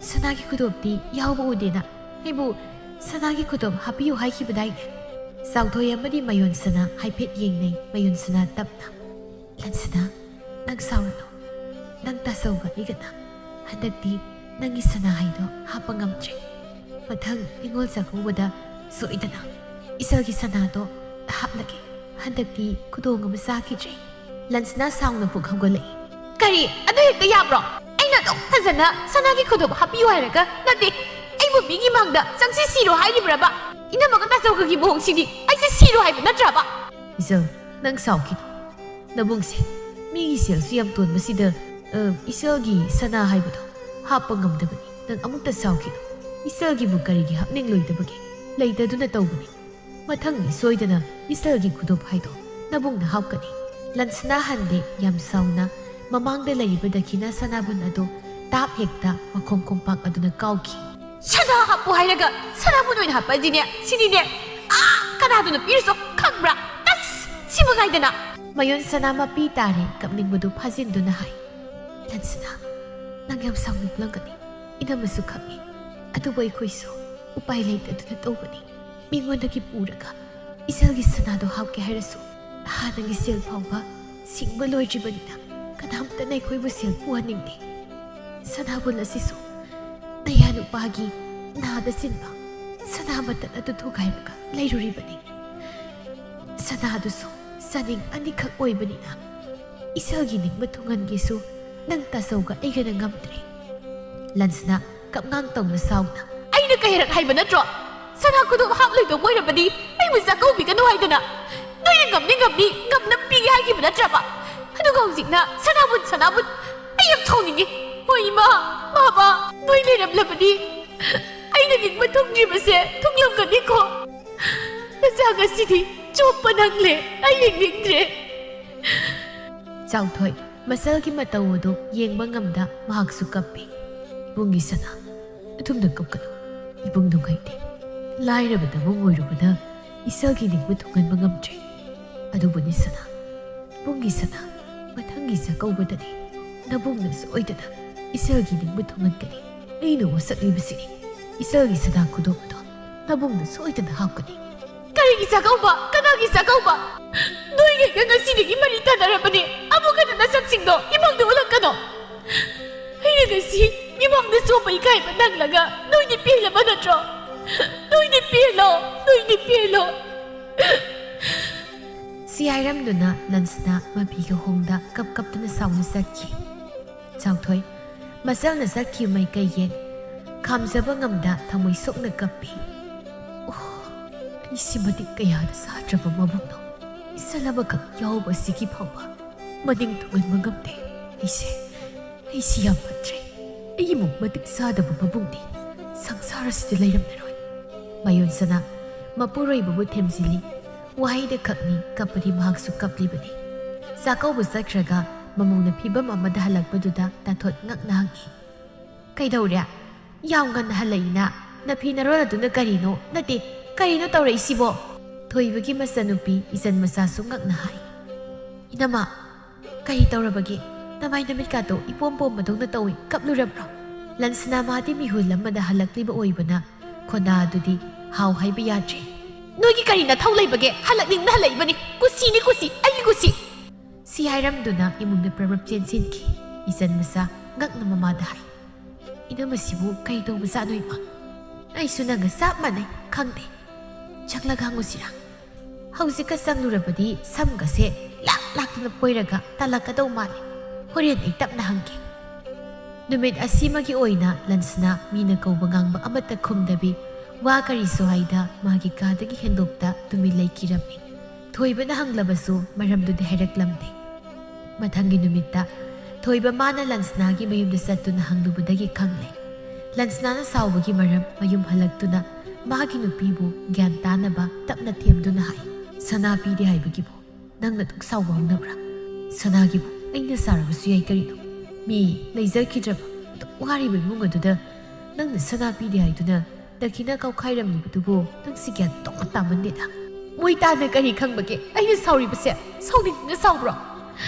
ꯁꯅꯥꯒꯤ ꯈꯨꯗꯣꯞꯇꯤ ꯌꯥꯎꯕ ꯎꯗꯦꯅ꯫ ꯑꯩꯕꯨ ꯁꯅꯥꯒꯤ ꯈꯨꯗꯣꯞ ꯍꯥꯞꯄꯤꯌꯨ ꯍꯥꯏꯈꯤꯕꯗꯥꯏꯅꯦ"꯫ ꯆꯥꯎꯊꯣꯏ ꯑꯃꯗꯤ ꯃꯌꯣꯟ ꯁꯅꯥ ꯍꯥꯏꯐꯦꯠ ꯌꯦꯡꯅꯩ꯫ ꯃꯌꯣꯟ ꯁꯅꯥ ꯇꯞꯅ, "ꯂꯟꯁꯅꯥ, ꯅꯪ ꯁꯥꯎꯔꯅꯨ꯫ ꯅꯪ ꯇꯥꯆꯧꯒ ꯑꯩꯒꯅ ꯍꯟꯗꯛꯇꯤ ꯅꯪꯒꯤ ꯁꯅꯥ ꯍꯥꯏꯗꯣ ꯍꯥꯞꯄ ꯉꯝꯗ꯭ꯔꯦ꯫ ꯃꯊꯪ ꯅꯤꯉꯣꯜ ꯆꯥꯛꯀꯧꯕꯗ ꯁꯣꯏꯗꯅ ꯏꯆꯜꯒꯤ ꯁꯅꯥꯗꯣ ꯍꯥꯞꯂꯒꯦ꯫ ꯍꯟꯗꯛꯇꯤ ꯈꯨꯗꯣꯡ ꯑꯃ ꯆꯥꯈꯤꯗ꯭ꯔꯦ"꯫ ꯂꯟꯁꯅꯥ ꯁꯥꯎꯅ ꯄꯨꯛ ꯍꯧꯒꯠꯂꯛꯏ꯫ "ꯀꯔꯤ? ꯑꯗꯨ ꯍꯦꯛꯇ ꯌꯥꯕ꯭ꯔꯣ? ꯑꯩꯅ ꯑꯗꯨꯛ ꯐꯖꯅ ꯁꯅꯥꯒꯤ ꯈꯨꯗꯣꯞ ꯍꯥꯞꯄꯤꯌꯨ ꯍꯥꯏꯔꯒ ꯅꯠꯇꯦ, ꯑꯩꯕꯨ ꯃꯤꯒꯤ ꯃꯥꯡꯗ ꯆꯪꯁꯤ ꯁꯤꯔꯣ ꯍꯥꯏꯔꯤꯕ꯭ꯔꯕ? ꯏꯅꯝꯃꯒ ꯇꯥꯆꯧꯒꯒꯤ ꯃꯑꯣꯡꯁꯤꯗꯤ ꯑꯩꯁꯦ ꯁꯤꯔꯣ ꯍꯥꯏꯕ ꯅꯠꯇ꯭ꯔꯕ?" "ꯏꯆꯜ, ꯅꯪ ꯁꯥꯎꯈꯤꯅꯨ꯫ ꯅꯕꯨꯡꯁꯦ ꯃꯤꯒꯤ ꯁꯦꯜꯁꯨ ꯌꯥꯝ ꯇꯣꯟꯕꯁꯤꯗ, ꯑ, ꯏꯆꯜꯒꯤ ꯁꯅꯥ ꯍꯥꯏꯕꯗꯣ ꯍꯥꯞꯄ ꯉꯝꯗꯕꯅꯤ꯫ ꯅꯪ ꯑꯃꯨꯛꯇ ꯁꯥꯎꯈꯤꯅꯨ꯫ ꯏꯆꯜꯒꯤꯕꯨ ꯀꯔꯤꯒꯤ ꯍꯥꯞꯅꯤꯡꯂꯣꯏꯗꯕꯒꯦ? ꯂꯩꯇꯗꯨꯅ ꯇꯧꯕꯅꯤ꯫ ꯃꯊꯪꯗꯤ ꯁꯣꯏꯗꯅ ꯏꯆꯜꯒꯤ ꯈꯨꯗꯣꯞ ꯍꯥꯏꯗꯣ ꯅꯕꯨꯡꯅ ꯍꯥꯞꯀꯅꯤ"꯫ ꯂꯟꯁꯅꯥ ꯍꯟꯗꯦ꯫ ꯌꯥꯝ ꯁꯥꯎꯅ ꯃꯃꯥꯡꯗ ꯂꯩꯔꯤꯕ ꯗꯈꯤꯅꯥ ꯁꯅꯥꯕꯨꯟ ꯑꯗꯨ ꯇꯥꯞ ꯍꯦꯛꯇ ꯃꯈꯣꯡ ꯀꯣꯝꯄꯥꯛ ꯑꯗꯨꯅ ꯀꯥꯎꯈꯤ꯫ "ꯁꯅꯥ ꯍꯥꯞꯄꯨ ꯍꯥꯏꯔꯒ ꯁꯅꯥꯕꯨꯟ ꯑꯣꯏꯅ ꯍꯥꯞꯄꯁꯤꯅꯦ, ꯁꯤꯗꯤꯅꯦ, ꯑꯥ, ꯀꯅꯥꯗꯨꯅ ꯄꯤꯔꯨꯁꯣ ꯈꯪꯕ꯭ꯔꯥ? ꯑꯁ, ꯁꯤ ꯃꯉꯥꯏꯗꯅ!" ꯃꯌꯣꯟ ꯁꯅꯥ ꯃꯄꯤ ꯇꯥꯔꯦ ꯀꯞꯅꯤꯡꯕꯗꯨ ꯐꯥꯖꯤꯟꯗꯨꯅ ꯍꯥꯏ꯫ "ꯂꯟꯁꯅꯥ, ꯅꯪ ꯌꯥꯝ ꯁꯥꯎꯅꯤꯡꯂꯝꯒꯅꯤ, ꯏꯅꯝꯃꯁꯨ ꯈꯪꯏ꯫ ꯑꯗꯨꯕꯨ ꯑꯩꯈꯣꯏꯁꯨ ꯎꯄꯥꯏ ꯂꯩꯇꯗꯨꯅ ꯇꯧꯕꯅꯤ꯫ ꯃꯤꯉꯣꯟꯗꯒꯤ ꯄꯨꯔꯒ ꯏꯆꯜꯒꯤ ꯁꯅꯥꯗꯣ ꯍꯥꯞꯀꯦ ꯍꯥꯏꯔꯁꯨ ꯍꯥꯟꯅꯒꯤ ꯁꯦꯜ ꯐꯥꯎꯕ ꯁꯤꯡꯕ ꯂꯣꯏꯗ꯭ꯔꯤꯕꯅꯤꯅ ꯀꯅꯥꯝꯇꯅ ꯑꯩꯈꯣꯏꯕꯨ ꯁꯦꯜ ꯄꯨꯍꯟꯅꯤꯡꯗꯦ꯫ ꯁꯅꯥꯕꯨꯟ ꯑꯁꯤꯁꯨ ꯅꯌꯥ ꯅꯨꯄꯥꯒꯤ ꯅꯥꯗ ꯆꯤꯟꯕ ꯁꯅꯥ ꯃꯇꯠ ꯑꯗꯨ ꯊꯨꯒꯥꯏꯔꯒ ꯂꯩꯔꯨꯔꯤꯕꯅꯤ꯫ ꯁꯅꯥꯗꯨꯁꯨ ꯆꯥꯅꯤꯡ ꯑꯅꯤꯈꯛ ꯑꯣꯏꯕꯅꯤꯅ ꯏꯆꯜꯒꯤ ꯅꯤꯡꯕ ꯊꯨꯡꯍꯟꯒꯦꯁꯨ ꯅꯪ ꯇꯥꯆꯧꯒ ꯑꯩꯒꯅ ꯉꯝꯗ꯭ꯔꯦ"꯫ ꯂꯟꯁꯅ ꯀꯞꯉꯥꯡ ꯇꯧꯅ ꯁꯥꯎꯅ, "ꯑꯩꯅ ꯀꯌꯥꯔꯛ ꯍꯥꯏꯕ ꯅꯠꯇ꯭ꯔꯣ? ꯁꯅꯥ ꯈꯨꯗꯣꯞ ꯍꯥꯞꯂꯣꯏꯗꯧꯕ ꯑꯣꯏꯔꯕꯗꯤ ꯑꯩꯕꯨ ꯆꯥꯛꯀꯧꯕꯤꯒꯅꯨ ꯍꯥꯏꯗꯅ? ꯅꯣꯏꯅ ꯉꯝꯅꯤ ꯉꯝꯅꯤ, ꯉꯝꯅꯕ ꯄꯤꯒꯦ ꯍꯥꯏꯈꯤꯕ ꯅꯠꯇ꯭ꯔꯕ? ꯑꯗꯨꯒ ꯍꯧꯖꯤꯛꯅ ꯁꯅꯥꯕꯨꯟ, ꯁꯅꯥꯕꯨꯟ! ꯑꯩ ꯌꯥꯝ ꯁꯥꯎꯅꯤꯡꯉꯤ꯫ ꯍꯣꯏ ꯏꯃꯥ, ꯕꯥꯕꯥ, ꯅꯣꯏ ꯂꯩꯔꯝꯂꯕꯗꯤ ꯑꯩ ꯌꯦꯡꯅꯤꯡꯕ ꯊꯨꯡꯗ꯭ꯔꯤꯕꯁꯦ ꯊꯨꯡꯂꯝꯒꯅꯤꯀꯣ? ꯅꯆꯥ ꯉꯁꯤꯗꯤ ꯆꯣꯞꯄ ꯅꯪꯂꯦ꯫ ꯑꯩ ꯌꯦꯡꯅꯤꯡꯗ꯭ꯔꯦ꯫ ꯆꯥꯎꯊꯣꯏ ꯃꯁꯜꯒꯤ ꯃꯇꯧ ꯑꯗꯨ ꯌꯦꯡꯕ ꯉꯝꯗ ꯃꯍꯥꯛꯁꯨ ꯀꯞꯄꯤ꯫ ꯏꯕꯨꯡꯒꯤ ꯁꯅꯥ, ꯑꯗꯨꯝꯅ ꯀꯞꯀꯅꯨ꯫ ꯏꯕꯨꯡ ꯅꯨꯡꯉꯥꯏꯇꯦ꯫ ꯂꯥꯏꯔꯕ ꯅꯕꯨꯡ ꯑꯣꯏꯔꯨꯕꯅ ꯏꯆꯥꯒꯤ ꯅꯤꯡꯕ ꯊꯨꯡꯍꯟꯕ ꯉꯝꯗ꯭ꯔꯦ꯫ ꯑꯗꯨꯕꯨꯅꯤ ꯁꯅꯥ, ꯏꯕꯨꯡꯒꯤ ꯁꯅꯥ, ꯃꯊꯪꯒꯤ ꯆꯥꯛꯀꯧꯕꯗꯗꯤ ꯅꯕꯨꯡꯅ ꯁꯣꯏꯗꯅ ꯏꯆꯥꯒꯤ ꯅꯤꯡꯕ ꯊꯨꯡꯍꯟꯒꯅꯤ꯫ ꯑꯩꯅ ꯋꯥꯁꯛꯂꯤꯕꯁꯤꯅꯤ꯫ ꯏꯆꯥꯒꯤ ꯁꯅꯥ ꯈꯨꯗꯣꯞ ꯑꯗꯣ ꯅꯕꯨꯡꯅ ꯁꯣꯏꯗꯅ ꯍꯥꯞꯀꯅꯤ꯫ ꯀꯔꯤꯒꯤ ꯆꯥꯛꯀꯧꯕ? ꯀꯅꯥꯒꯤ ꯆꯥꯛꯀꯧꯕ? ꯅꯣꯏꯒꯩꯒ ꯉꯁꯤꯗꯒꯤ ꯃꯔꯤ ꯇꯥꯅꯔꯕꯅꯦ꯫ ꯑꯃꯨꯛ ꯍꯟꯅ ꯅꯁꯛꯁꯤꯡꯗꯣ ꯏꯃꯥꯡꯗ ꯎꯠꯂꯛꯀꯅꯣ꯫ ꯑꯩꯅ ꯉꯁꯤ ꯃꯤꯃꯥꯡꯗ ꯆꯣꯞꯄ ꯏꯀꯥꯏꯕ ꯅꯪꯂꯒ ꯅꯣꯏꯗꯤ ꯄꯦꯜꯂꯕ ꯅꯠꯇ꯭ꯔꯣ? ꯅꯣꯏꯗꯤ ꯄꯦꯜꯂꯣ, ꯅꯣꯏꯗꯤ ꯄꯦꯜꯂꯣ꯫ ꯁꯤ ꯍꯥꯏꯔꯝꯗꯨꯅ ꯂꯟꯁꯅ ꯃꯐꯤꯒ ꯍꯣꯡꯗ ꯀꯞ ꯀꯞꯇꯨꯅ ꯁꯥꯎꯅ ꯆꯠꯈꯤ꯫ ꯆꯥꯎꯊꯣꯏ ꯃꯁꯜꯅ ꯆꯠꯈꯤꯕ ꯃꯥꯏꯀꯩ ꯌꯦꯡ ꯈꯥꯝꯖꯕ ꯉꯝꯗ ꯊꯃꯣꯏ ꯁꯣꯛꯅ ꯀꯞꯄꯤ꯫ ꯑꯣ, ꯑꯩꯁꯤ ꯃꯇꯤꯛ ꯀꯌꯥꯗ ꯆꯥꯗ꯭ꯔꯕ ꯃꯕꯨꯡꯅꯣ꯫ ꯏꯆꯜ ꯑꯃꯈꯛ ꯌꯥꯎꯕ ꯑꯁꯤꯒꯤ ꯐꯥꯎꯕ ꯃꯅꯤꯡ ꯊꯨꯡꯍꯟꯕ ꯉꯝꯗꯦ꯫ ꯑꯩꯁꯦ, ꯑꯩꯁꯤ ꯌꯥꯝ ꯐꯠꯇ꯭ꯔꯦ꯫ ꯑꯩꯃꯨꯛ ꯃꯇꯤꯛ ꯆꯥꯗꯕ ꯃꯕꯨꯡꯗꯤ ꯁꯪꯁꯥꯔ ꯑꯁꯤꯗ ꯂꯩꯔꯝꯂꯔꯣꯏ꯫ ꯃꯌꯣꯟꯁꯅꯥ ꯃꯄꯨꯔꯣꯏꯕꯕꯨ ꯊꯦꯝꯖꯤꯜꯂꯤ꯫ ꯋꯥꯍꯩꯗ ꯈꯛꯅꯤ ꯀꯞꯄꯗꯤ ꯃꯍꯥꯛꯁꯨ ꯀꯞꯂꯤꯕꯅꯤ꯫ ꯆꯥꯛꯀꯧꯕ ꯆꯠꯈ꯭ꯔꯒ ꯃꯃꯧꯅ ꯐꯤꯕꯝ ꯑꯃꯗ ꯍꯜꯂꯛꯄꯗꯨꯗ ꯇꯥꯊꯣꯠ ꯉꯛꯅ ꯍꯪꯉꯤ꯫ ꯀꯩꯗꯧꯔꯦ? ꯌꯥꯝ ꯉꯟꯅ ꯍꯜꯂꯛꯏꯅ? ꯅꯐꯤ ꯅꯔꯣꯜ ꯑꯗꯨꯅ ꯀꯔꯤꯅꯣ? ꯅꯠꯇꯦ, ꯀꯔꯤꯅꯣ ꯇꯧꯔꯛꯏꯁꯤꯕꯣ? ꯊꯣꯏꯕꯒꯤ ꯃꯆꯥꯅꯨꯄꯤ ꯏꯆꯟ ꯃꯆꯥꯁꯨ ꯉꯛꯅ ꯍꯥꯏ꯫ ꯏꯅꯝꯃ, ꯀꯔꯤ ꯇꯧꯔꯕꯒꯦ? ꯅꯃꯥꯏ ꯅꯃꯤꯠꯀꯥꯗꯣ ꯏꯄꯣꯝ ꯄꯣꯝꯕꯗꯧꯅ ꯇꯧꯏ, ꯀꯞꯂꯨꯔꯕ꯭ꯔꯣ? ꯂꯟꯁꯅꯥ ꯃꯥꯗꯤ ꯃꯤꯍꯨꯜ ꯑꯃꯗ ꯍꯜꯂꯛꯂꯤꯕ ꯑꯣꯏꯕꯅ ꯈꯣꯟꯗꯥ ꯑꯗꯨꯗꯤ ꯍꯥꯎ ꯍꯥꯏꯕ ꯌꯥꯗ꯭ꯔꯦ꯫ ꯅꯣꯏꯒꯤ ꯀꯔꯤ ꯅꯊꯧ ꯂꯩꯕꯒꯦ? ꯍꯜꯂꯛꯅꯤꯡꯅ ꯍꯜꯂꯛꯏꯕꯅꯤ꯫ ꯀꯨꯁꯤꯅꯤ ꯀꯨꯁꯤ, ꯑꯩꯒꯤ ꯀꯨꯁꯤ꯫ ꯁꯤ ꯍꯥꯏꯔꯝꯗꯨꯅ ꯏꯃꯨꯡꯗ ꯄ꯭ꯔꯞ ꯄ꯭ꯔꯞ ꯆꯦꯟꯁꯤꯟꯈꯤ꯫ ꯏꯆꯟ ꯃꯆꯥ ꯉꯛꯅ ꯃꯃꯥꯗ ꯍꯥꯏ, ꯏꯅꯝꯃꯁꯤꯕꯨ ꯀꯔꯤ ꯇꯧꯕꯖꯥꯠꯅꯣ ꯏꯃꯥ? ꯑꯩꯁꯨ ꯅꯪꯒ ꯆꯞ ꯃꯥꯟꯅꯩ, ꯈꯪꯗꯦ꯫ ꯆꯪꯂꯒ ꯍꯪꯉꯨꯁꯤꯔꯥ? ꯍꯧꯖꯤꯛꯀ ꯆꯪꯂꯨꯔꯕꯗꯤ ꯁꯝꯒꯁꯦ ꯂꯥꯛ ꯂꯥꯛꯇꯅ ꯐꯣꯏꯔꯒ ꯇꯥꯜꯂꯛꯀꯗꯧ ꯃꯥꯜꯂꯦ꯫ ꯍꯣꯔꯦꯟ ꯑꯩ ꯇꯞꯅ ꯍꯪꯒꯦ꯫ ꯅꯨꯃꯤꯠ ꯑꯁꯤꯃꯒꯤ ꯑꯣꯏꯅ ꯂꯟꯁꯅꯥ ꯃꯤꯅ ꯀꯧꯕ ꯉꯥꯡꯕ ꯑꯃꯠꯇ ꯈꯨꯝꯗꯕꯤ ꯋꯥ ꯀꯔꯤꯁꯨ ꯍꯥꯏꯗ ꯃꯥꯒꯤ ꯀꯥꯗꯒꯤ ꯍꯦꯟꯗꯣꯛꯇ ꯇꯨꯃꯤꯟ ꯂꯩꯈꯤꯔꯝꯃꯤ꯫ ꯊꯣꯏꯕꯅ ꯍꯪꯂꯕꯁꯨ ꯃꯔꯝꯗꯨꯗꯤ ꯍꯥꯏꯔꯛꯂꯝꯗꯦ꯫ ꯃꯊꯪꯒꯤ ꯅꯨꯃꯤꯠꯇ ꯊꯣꯏꯕ ꯃꯥꯅ ꯂꯟꯁꯅꯥꯒꯤ ꯃꯌꯨꯝꯗ ꯆꯠꯇꯨꯅ ꯍꯪꯂꯨꯕꯗꯒꯤ ꯈꯪꯂꯦ꯫ ꯂꯟꯁꯅꯥꯅ ꯁꯥꯎꯕꯒꯤ ꯃꯔꯝ ꯃꯌꯨꯝ ꯍꯜꯂꯛꯇꯨꯅ ꯃꯥꯒꯤ ꯅꯨꯄꯤꯕꯨ ꯒ꯭ꯌꯥꯟ ꯇꯥꯅꯕ ꯇꯞꯅ ꯊꯦꯝꯗꯨꯅ ꯍꯥꯏ, "ꯁꯅꯥ ꯄꯤꯗꯦ ꯍꯥꯏꯕꯒꯤꯕꯨ ꯅꯪꯅ ꯑꯗꯨꯛ ꯁꯥꯎꯕ ꯍꯧꯅꯕ꯭ꯔꯥ? ꯁꯅꯥꯒꯤꯕꯨ ꯑꯩꯅ ꯁꯥꯔꯕꯁꯨ ꯌꯥꯏ ꯀꯔꯤꯅꯣ? ꯃꯤ ꯂꯩꯖꯈꯤꯗ꯭ꯔꯕ ꯑꯗꯨꯛ ꯋꯥꯔꯤꯕ ꯏꯃꯨꯡ ꯑꯗꯨꯗ ꯅꯪꯅ ꯁꯅꯥ ꯄꯤꯗꯦ ꯍꯥꯏꯗꯨꯅ ꯗꯈꯤꯅꯥ ꯀꯥꯎꯈꯥꯏꯔꯝꯂꯤꯕꯗꯨꯕꯨ ꯅꯪꯁꯤ ꯒ꯭ꯌꯥꯟ ꯇꯣꯡꯅ ꯇꯥꯃꯟꯗꯦꯗ꯫ ꯃꯣꯏ ꯇꯥꯅ ꯀꯔꯤ ꯈꯪꯕꯒꯦ? ꯑꯩꯅ ꯁꯥꯎꯔꯤꯕꯁꯦ ꯁꯥꯎꯅꯤꯡꯗꯨꯅ ꯁꯥꯎꯕ꯭ꯔꯣ?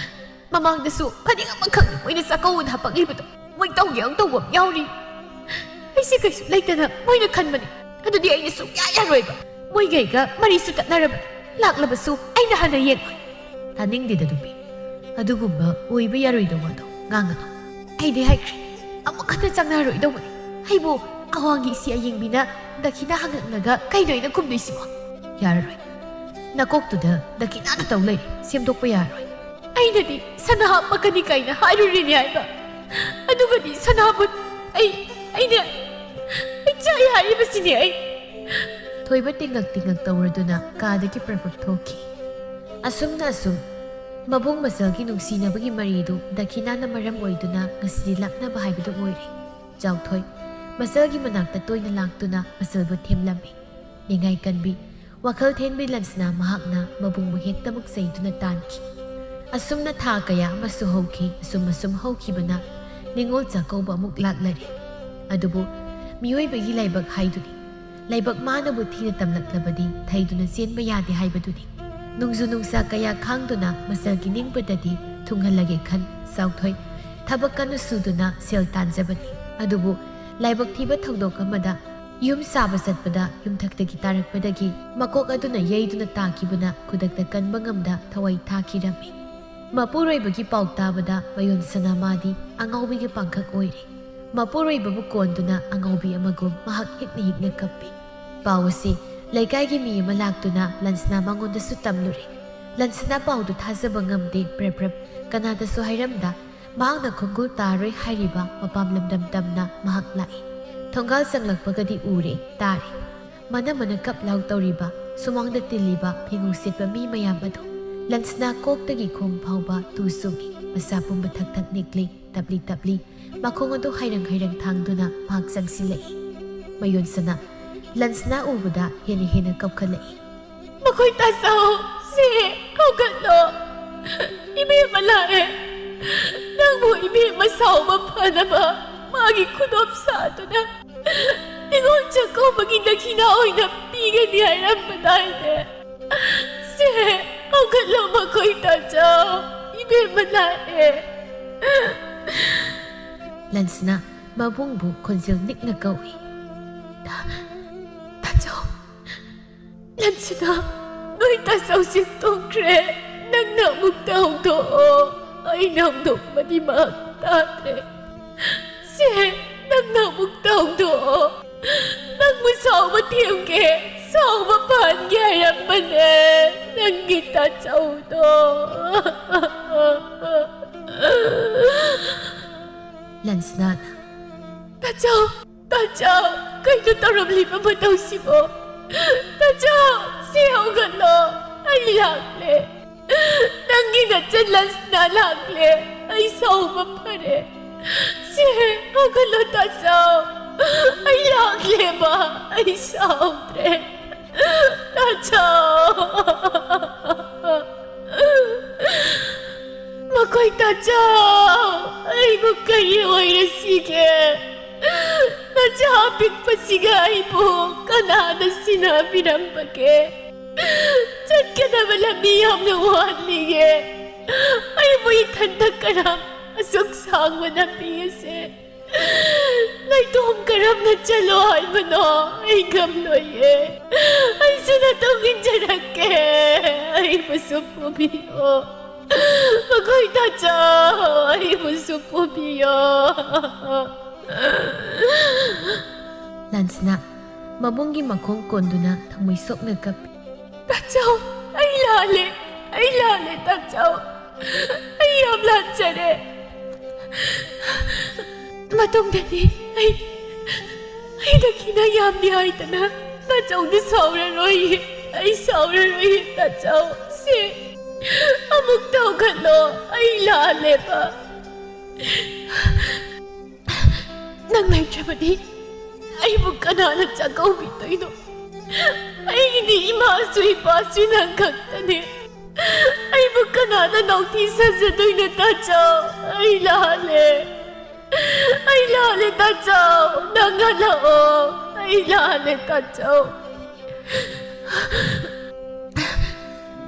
ꯃꯃꯥꯡꯗꯁꯨ ꯐꯅꯦꯛ ꯑꯃꯈꯛ ꯃꯣꯏꯅ ꯆꯥꯛꯀꯧꯕꯗ ꯍꯥꯄꯛꯂꯤꯕꯗꯣ ꯃꯣꯏ ꯇꯧꯒꯦ ꯇꯧꯕ ꯑꯃ ꯌꯥꯎꯔꯤ꯫ ꯑꯩꯁꯦ ꯀꯩꯁꯨ ꯂꯩꯇꯅ ꯃꯣꯏꯅ ꯈꯟꯕꯅꯤ꯫ ꯑꯗꯨꯗꯤ ꯑꯩꯅ ꯁꯨꯡꯌꯥ ꯌꯥꯔꯣꯏꯕ꯫ ꯃꯣꯏꯒ ꯑꯩꯒ ꯃꯔꯤꯁꯨ ꯇꯠꯅꯔꯕꯅꯤ꯫ ꯂꯥꯛꯂꯕꯁꯨ ꯑꯩꯅ ꯍꯟꯅ ꯌꯦꯡꯉꯣꯏ꯫ ꯇꯥꯅꯤꯡꯗꯦꯗ ꯅꯨꯄꯤ꯫ ꯑꯗꯨꯒꯨꯝꯕ ꯑꯣꯏꯕ ꯌꯥꯔꯣꯏꯗꯧꯕ ꯑꯗꯣ ꯉꯥꯡꯒꯅꯨ꯫ ꯑꯩꯗꯤ ꯍꯥꯏꯈ꯭ꯔꯦ, ꯑꯃꯨꯛ ꯍꯟꯅ ꯆꯪꯅꯔꯣꯏꯗꯧꯕꯅꯤ꯫ ꯑꯩꯕꯨ ꯑꯋꯥꯡꯒꯤ ꯏꯆꯦ ꯑꯌꯦꯡꯕꯤꯅ ꯗꯈꯤꯅꯥ ꯍꯪꯉꯛꯂꯒ ꯀꯩꯅꯣ ꯑꯩꯅ ꯈꯨꯝꯗꯣꯏꯁꯤꯕꯣ? ꯌꯥꯔꯔꯣꯏ꯫ ꯅꯀꯣꯛꯇꯨꯗ ꯗꯈꯤꯅꯥꯅ ꯇꯧ ꯂꯩꯔꯦ, ꯁꯦꯝꯗꯣꯛꯄ ꯌꯥꯔꯣꯏ꯫ ꯑꯩꯅꯗꯤ ꯁꯅꯥ ꯍꯥꯞꯄꯛꯀꯅꯤ ꯀꯥꯏꯅ ꯍꯥꯏꯔꯨꯔꯤꯅꯦ ꯍꯥꯏꯕ꯫ ꯑꯗꯨꯒꯗꯤ ꯁꯅꯥꯕꯨ ꯑꯩ, ꯑꯩꯅ, ꯑꯩ ꯆꯥꯏ ꯍꯥꯏꯔꯤꯕꯁꯤꯅꯦ ꯑꯩ꯫ ꯊꯣꯏꯕ ꯇꯤꯡꯉꯛ ꯇꯤꯡꯉꯛ ꯇꯧꯔꯗꯨꯅ ꯀꯥꯗꯒꯤ ꯄ꯭ꯔꯞ ꯄ꯭ꯔꯞ ꯊꯣꯛꯈꯤ꯫ ꯑꯁꯨꯝꯅ ꯑꯁꯨꯝ ꯃꯕꯨꯡ ꯃꯆꯜꯒꯤ ꯅꯨꯡꯁꯤꯅꯕꯒꯤ ꯃꯔꯤꯗꯨ ꯗꯈꯤꯅꯥꯅ ꯃꯔꯝ ꯑꯣꯏꯗꯨꯅ ꯉꯁꯤꯗꯤ ꯂꯥꯛꯅꯕ ꯍꯥꯏꯕꯗꯨ ꯑꯣꯏꯔꯦ꯫ ꯆꯥꯎꯊꯣꯏ ꯃꯆꯜꯒꯤ ꯃꯅꯥꯛꯇ ꯇꯣꯏꯅ ꯂꯥꯛꯇꯨꯅ ꯃꯆꯜꯕꯨ ꯊꯦꯝꯂꯝꯃꯤ꯫ ꯅꯤꯡꯉꯥꯏ ꯀꯟꯕꯤ, ꯋꯥꯈꯜ ꯊꯦꯟꯕꯤ ꯂꯟꯁꯅꯥ ꯃꯍꯥꯛꯅ ꯃꯕꯨꯡꯕꯨ ꯍꯦꯛꯇꯃꯛ ꯆꯩꯗꯨꯅ ꯇꯥꯟꯈꯤ꯫ ꯑꯁꯨꯝꯅ ꯊꯥ ꯀꯌꯥ ꯑꯃꯁꯨ ꯍꯧꯈꯤ꯫ ꯑꯁꯨꯝ ꯑꯁꯨꯝ ꯍꯧꯈꯤꯕꯅ ꯅꯤꯉꯣꯜ ꯆꯥꯛꯀꯧꯕ ꯑꯃꯨꯛ ꯂꯥꯛꯂꯔꯦ꯫ ꯑꯗꯨꯕꯨ ꯃꯤꯑꯣꯏꯕꯒꯤ ꯂꯥꯏꯕꯛ ꯍꯥꯏꯗꯨꯅꯤ꯫ ꯂꯥꯏꯕꯛ ꯃꯥꯅꯕꯨ ꯊꯤꯅ ꯇꯝꯂꯛꯂꯕꯗꯤ ꯊꯩꯗꯨꯅ ꯆꯦꯟꯕ ꯌꯥꯗꯦ ꯍꯥꯏꯕꯗꯨꯅꯤ꯫ ꯅꯣꯡꯖꯨ ꯅꯨꯡꯁꯥ ꯀꯌꯥ ꯈꯥꯡꯗꯨꯅ ꯃꯆꯜꯒꯤ ꯅꯤꯡꯕꯗꯗꯤ ꯊꯨꯡꯍꯜꯂꯒꯦ ꯈꯟ ꯆꯥꯎꯊꯣꯏ ꯊꯕꯛ ꯀꯟꯅ ꯁꯨꯗꯨꯅ ꯁꯦꯜ ꯇꯥꯟꯖꯕꯅꯤ꯫ ꯑꯗꯨꯕꯨ ꯂꯥꯏꯕꯛ ꯊꯤꯕ ꯊꯧꯗꯣꯛ ꯑꯃꯗ ꯌꯨꯝ ꯁꯥꯕ ꯆꯠꯄꯗ ꯌꯨꯝꯊꯛꯇꯒꯤ ꯇꯥꯔꯛꯄꯗꯒꯤ ꯃꯀꯣꯛ ꯑꯗꯨꯅ ꯌꯩꯗꯨꯅ ꯇꯥꯈꯤꯕꯅ ꯈꯨꯗꯛꯇ ꯀꯟꯕ ꯉꯝꯗ ꯊꯋꯥꯏ ꯊꯥꯈꯤꯔꯝꯃꯤ꯫ ꯃꯄꯨꯔꯣꯏꯕꯒꯤ ꯄꯥꯎ ꯇꯥꯕꯗ ꯃꯌꯣꯟ ꯁꯅꯥ ꯃꯥꯗꯤ ꯑꯉꯥꯎꯕꯤꯒꯤ ꯄꯥꯡꯈꯛ ꯑꯣꯏꯔꯦ꯫ ꯃꯄꯨꯔꯣꯏꯕꯕꯨ ꯀꯣꯟꯗꯨꯅ ꯑꯉꯥꯎꯕꯤ ꯑꯃꯒꯨꯝ ꯃꯍꯥꯛ ꯍꯤꯛꯅ ꯍꯤꯛꯅ ꯀꯞꯄꯤ꯫ ꯄꯥꯎ ꯑꯁꯤ ꯂꯩꯀꯥꯏꯒꯤ ꯃꯤ ꯑꯃ ꯂꯥꯛꯇꯨꯅ ꯂꯟꯁꯅꯥ ꯃꯉꯣꯟꯗꯁꯨ ꯇꯝꯂꯨꯔꯦ꯫ ꯂꯟꯁꯅꯥ ꯄꯥꯎꯗꯨ ꯊꯥꯖꯕ ꯉꯝꯗꯦ꯫ ꯄ꯭ꯔꯞ ꯄ꯭ꯔꯞ ꯀꯅꯥꯗꯁꯨ ꯍꯥꯏꯔꯝꯗ ꯃꯍꯥꯛꯅ ꯈꯣꯡꯒꯨꯜ ꯇꯥꯔꯣꯏ ꯍꯥꯏꯔꯤꯕ ꯃꯄꯥꯝ ꯂꯝꯗꯝ ꯇꯝꯅ ꯃꯍꯥꯛ ꯂꯥꯛꯏ꯫ ꯊꯣꯡꯒꯥꯜ ꯆꯪꯂꯛꯄꯒꯗꯤ ꯎꯔꯦ, ꯇꯥꯔꯦ꯫ ꯃꯅ ꯃꯅ ꯀꯞ ꯂꯥꯎ ꯇꯧꯔꯤꯕ, ꯁꯨꯃꯥꯡꯗ ꯇꯤꯜꯂꯤꯕ ꯐꯤꯉꯧ ꯁꯦꯠꯄ ꯃꯤ ꯃꯌꯥꯝ ꯑꯗꯨ꯫ ꯂꯟꯁꯅꯥ ꯀꯣꯛꯇꯒꯤ ꯈꯣꯡ ꯐꯥꯎꯕ ꯇꯨ ꯆꯨꯡꯏ, ꯃꯁꯥ ꯄꯨꯝꯕ ꯊꯛ ꯊꯛ ꯅꯤꯛꯂꯤ꯫ ꯇꯞꯂꯤ ꯇꯞꯂꯤ ꯃꯈꯣꯡ ꯑꯗꯨ ꯍꯥꯏꯔꯪ ꯍꯥꯏꯔꯪ ꯊꯥꯡꯗꯨꯅ ꯃꯍꯥꯛ ꯆꯪꯁꯤꯜꯂꯛꯏ꯫ ꯃꯌꯣꯟꯁꯅꯥ ꯂꯟꯁꯅꯥ ꯎꯕꯗ ꯍꯦꯟꯅ ꯍꯦꯟꯅ ꯀꯞꯈꯠꯂꯛꯏ꯫ "ꯃꯈꯣꯏ ꯇꯥꯆꯧ, ꯁꯦ, ꯍꯧꯒꯠꯂꯣ꯫ ꯏꯕꯦꯝꯃ ꯂꯥꯛꯑꯦ꯫ ꯅꯪꯕꯨ ꯏꯕꯦꯝꯃ ꯁꯥꯎꯕ ꯐꯅꯕ ꯃꯥꯒꯤ ꯈꯨꯗꯣꯞ ꯁꯥꯗꯨꯅ ꯅꯤꯉꯣꯜ ꯆꯥꯛꯀꯧꯕꯒꯤ ꯗꯈꯤꯅꯥ ꯑꯣꯏꯅ ꯄꯤꯒꯅꯤ ꯍꯥꯏꯔꯝꯕꯗꯥꯏꯅꯦ? ꯁꯦ, ꯍꯧꯒꯠꯂꯣ, ꯃꯈꯣꯏ ꯇꯥꯆꯧ, ꯏꯕꯦꯝꯃ ꯂꯥꯛꯑꯦ꯫" ꯂꯟꯁꯅꯥ ꯃꯕꯨꯡꯕꯨ ꯈꯣꯟꯖꯦꯜ ꯅꯤꯛꯅ ꯀꯧꯏ꯫ "ꯇꯥ-, ꯇꯥꯆꯧ, ꯂꯟꯁꯅꯥ, ꯅꯣꯏ ꯇꯥꯆꯧꯁꯦ ꯇꯨꯝꯈ꯭ꯔꯦ꯫ ꯅꯪꯅ ꯑꯃꯨꯛꯇ ꯍꯧꯗꯣꯛꯑꯣ꯫ ꯑꯩꯅ ꯍꯧꯗꯣꯛꯄꯗꯤ ꯃꯍꯥꯛ ꯇꯥꯗ꯭ꯔꯦ꯫ ꯁꯦ, ꯅꯪꯅ ꯑꯃꯨꯛꯇ ꯍꯧꯗꯣꯛꯑꯣ꯫ ꯅꯪꯕꯨ ꯁꯥꯎꯕ ꯊꯦꯝꯒꯦ, ꯁꯥꯎꯕ ꯐꯍꯟꯒꯦ ꯍꯥꯏꯔꯝꯕꯅꯦ ꯅꯪꯒꯤ ꯇꯥꯆꯧꯗꯣ꯫" ꯂꯟꯁꯅꯥꯅ, "ꯇꯥꯆꯧ, ꯇꯥꯆꯧ, ꯀꯩꯅꯣ ꯇꯧꯔꯝꯂꯤꯕ ꯃꯇꯧꯁꯤꯕꯣ? ꯇꯥꯆꯧ, ꯁꯦ, ꯍꯧꯒꯠꯂꯣ, ꯑꯩ ꯂꯥꯛꯂꯦ꯫ ꯅꯪꯒꯤ ꯅꯆꯟ ꯂꯟꯁꯅꯥ ꯂꯥꯛꯂꯦ꯫ ꯑꯩ ꯁꯥꯎꯕ ꯐꯔꯦ꯫ ꯁꯦ, ꯍꯧꯒꯠꯂꯣ, ꯇꯥꯆꯧ꯫ ꯑꯩ ꯂꯥꯛꯂꯦꯕ꯫ ꯑꯩ ꯁꯥꯎꯗ꯭ꯔꯦ꯫ ꯇꯥꯆꯧ꯫" "ꯃꯈꯣꯏ ꯇꯥꯆꯧ, ꯑꯩꯕꯨ ꯀꯔꯤ ꯑꯣꯏꯔꯁꯤꯒꯦ? ꯅꯆꯥ ꯑꯄꯤꯛꯄꯁꯤꯒ ꯑꯩꯕꯨ ꯀꯅꯥꯅ ꯁꯤꯟꯅꯕꯤꯔꯝꯕꯒꯦ? ꯆꯠꯀꯗꯕ ꯂꯝꯕꯤ ꯌꯥꯝꯅ ꯋꯥꯠꯂꯤꯌꯦ꯫ ꯑꯩꯕꯨ ꯏꯊꯟꯇ ꯀꯔꯝ ꯑꯁꯨꯛ ꯁꯥꯡꯕ ꯂꯝꯕꯤ ꯑꯁꯦ ꯂꯩꯇꯣꯝ ꯀꯔꯝꯅ ꯆꯠꯂꯣ ꯍꯥꯏꯕꯅꯣ? ꯑꯩ ꯉꯝꯂꯣꯏꯌꯦ꯫ ꯑꯩꯁꯨ ꯅꯇꯨꯡ ꯏꯟꯖꯔꯛꯀꯦ꯫ ꯑꯩꯕꯨꯁꯨ ꯄꯨꯕꯤꯌꯣ꯫ ꯃꯈꯣꯏ ꯇꯥꯆꯧ, ꯑꯩꯕꯨꯁꯨ ꯄꯨꯕꯤꯌꯣ꯫" ꯂꯟꯁꯅꯥ ꯃꯕꯨꯡꯒꯤ ꯃꯈꯣꯡ ꯀꯣꯟꯗꯨꯅ ꯊꯃꯣꯏ ꯁꯣꯛꯅ ꯀꯞꯄꯤ꯫ "ꯇꯥꯆꯧ, ꯑꯩ ꯂꯥꯜꯂꯦ, ꯑꯩ ꯂꯥꯜꯂꯦ, ꯇꯥꯆꯧ꯫ ꯑꯩ ꯌꯥꯝ ꯂꯥꯟꯖꯔꯦ꯫ ꯃꯇꯨꯡꯗꯗꯤ ꯑꯩ, ꯑꯩ ꯗꯈꯤꯅ ꯌꯥꯝꯗꯦ ꯍꯥꯏꯗꯅ ꯇꯥꯆꯧꯗ ꯁꯥꯎꯔꯔꯣꯏꯌꯦ, ꯑꯩ ꯁꯥꯎꯔꯔꯣꯏꯌꯦ, ꯇꯥꯆꯧ꯫ ꯁꯦ, ꯑꯃꯨꯛꯇ ꯍꯧꯒꯠꯂꯣ, ꯑꯩ ꯂꯥꯜꯂꯦꯕ꯫ ꯅꯪ ꯂꯩꯇ꯭ꯔꯕꯗꯤ ꯑꯩꯕꯨ ꯀꯅꯥꯅ ꯆꯥꯛꯀꯧꯕꯤꯗꯣꯏꯅꯣ? ꯑꯩꯒꯤꯗꯤ ꯏꯃꯥꯁꯨ ꯏꯄꯥꯁꯨ ꯅꯪ ꯈꯛꯇꯅꯦ꯫ ꯑꯩꯕꯨ ꯀꯅꯥꯅ ꯅꯥꯎꯊꯤ ꯁꯥꯖꯗꯣꯏꯅꯣ, ꯇꯥꯆꯧ? ꯑꯩ ꯂꯥꯜꯂꯦ꯫ ꯑꯩ ꯂꯥꯜꯂꯦ, ꯇꯥꯆꯧ꯫ ꯅꯪ ꯍꯜꯂꯛꯑꯣ꯫ ꯑꯩ ꯂꯥꯜꯂꯦ, ꯇꯥꯆꯧ꯫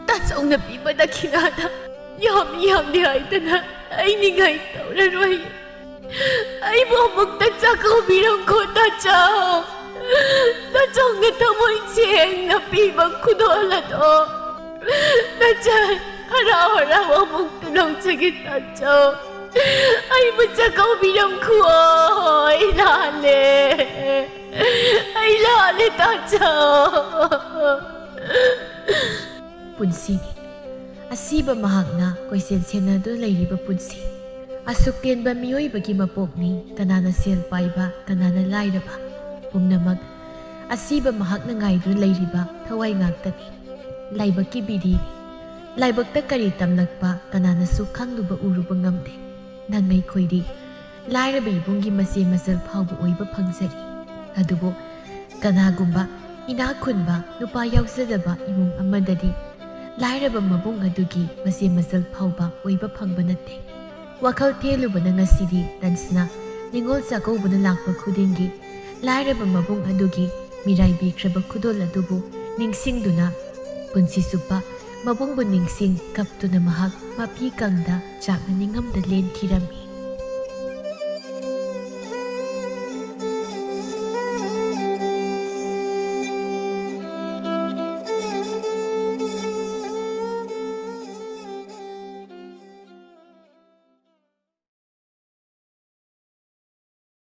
ꯇꯥꯆꯧꯅ ꯄꯤꯕ ꯗꯈꯤꯅꯥꯗ ꯌꯥꯝ ꯌꯥꯝꯗꯦ ꯍꯥꯏꯗꯅ ꯑꯩ ꯅꯤꯡꯉꯥꯏ ꯇꯧꯔꯔꯣꯏ꯫ ꯑꯩꯕꯨ ꯑꯃꯨꯛꯇ ꯆꯥꯛꯀꯧꯕꯤꯔꯝꯈꯣ, ꯇꯥꯆꯧ꯫ ꯇꯥꯆꯧꯅ ꯊꯃꯣꯏ ꯁꯦꯡꯅ ꯄꯤꯕ ꯈꯨꯗꯣꯜ ꯑꯗꯣ ꯇꯥꯆꯧ, ꯍꯔꯥꯎ ꯍꯔꯥꯎ ꯑꯃꯨꯛꯇ ꯂꯧꯖꯒꯦ, ꯇꯥꯆꯧ꯫ ꯑꯩꯕꯨ ꯆꯥꯛꯀꯧꯕꯤꯔꯝꯈꯣ꯫ ꯑꯩ ꯂꯥꯜꯂꯦ꯫ ꯑꯩ ꯂꯥꯜꯂꯦ, ꯇꯥꯆꯧ꯫ ꯄꯨꯟꯁꯤꯅꯤ꯫ ꯑꯁꯤꯕ ꯃꯍꯥꯛꯅ ꯀꯣꯏꯁꯦꯟ ꯁꯦꯟꯅꯗꯨꯅ ꯂꯩꯔꯤꯕ ꯄꯨꯟꯁꯤ꯫ ꯑꯁꯨꯛ ꯇꯦꯟꯕ ꯃꯤꯑꯣꯏꯕꯒꯤ ꯃꯄꯣꯛꯅꯤ, ꯀꯅꯥꯅ ꯁꯦꯜ ꯄꯥꯏꯕ, ꯀꯅꯥꯅ ꯂꯥꯏꯔꯕ꯫ ꯄꯨꯝꯅꯃꯛ ꯑꯁꯤꯕ ꯃꯍꯥꯛꯅ ꯉꯥꯏꯗꯨꯅ ꯂꯩꯔꯤꯕ ꯊꯋꯥꯏ ꯉꯥꯛꯇꯅꯤ꯫ ꯂꯥꯏꯕꯛꯀꯤ ꯕꯤꯗꯤꯅꯤ꯫ ꯂꯥꯏꯕꯛꯇ ꯀꯔꯤ ꯇꯝꯂꯛꯄ ꯀꯅꯥꯅꯁꯨ ꯈꯪꯂꯨꯕ ꯎꯔꯨꯕ ꯉꯝꯗꯦ꯫ ꯅꯪ ꯑꯩꯈꯣꯏꯗꯤ ꯂꯥꯏꯔꯕ ꯏꯃꯨꯡꯒꯤ ꯃꯆꯦ ꯃꯆꯜ ꯐꯥꯎꯕ ꯑꯣꯏꯕ ꯐꯪꯖꯔꯤ꯫ ꯑꯗꯨꯕꯨ ꯀꯅꯥꯒꯨꯝꯕ ꯏꯅꯥꯛ ꯈꯨꯟꯕ ꯅꯨꯄꯥ ꯌꯥꯎꯖꯗꯕ ꯏꯃꯨꯡ ꯑꯃꯗꯗꯤ ꯂꯥꯏꯔꯕ ꯃꯕꯨꯡ ꯑꯗꯨꯒꯤ ꯃꯆꯦ ꯃꯆꯜ ꯐꯥꯎꯕ ꯑꯣꯏꯕ ꯐꯪꯕ ꯅꯠꯇꯦ꯫ ꯋꯥꯈꯜ ꯊꯦꯜꯂꯨꯕꯅ ꯉꯁꯤꯗꯤ ꯇꯟꯁꯅ ꯅꯤꯉꯣꯜ ꯆꯥꯛꯀꯧꯕꯅ ꯂꯥꯛꯄ ꯈꯨꯗꯤꯡꯒꯤ ꯂꯥꯏꯔꯕ ꯃꯕꯨꯡ ꯑꯗꯨꯒꯤ ꯃꯤꯔꯥꯏꯕꯤꯈ꯭ꯔꯕ ꯈꯨꯗꯣꯜ ꯑꯗꯨꯕꯨ ꯅꯤꯡꯁꯤꯡꯗꯨꯅ ꯄꯨꯟꯁꯤ ꯆꯨꯞꯄ ꯃꯕꯨꯡꯕꯨ ꯅꯤꯡꯁꯤꯡ ꯀꯞꯇꯨꯅ ꯃꯍꯥꯛ ꯃꯄꯤ ꯀꯪꯗ ꯆꯥꯛꯅ ꯅꯤꯡꯉꯝꯗ ꯂꯦꯟꯈꯤꯔꯝꯃꯤ꯫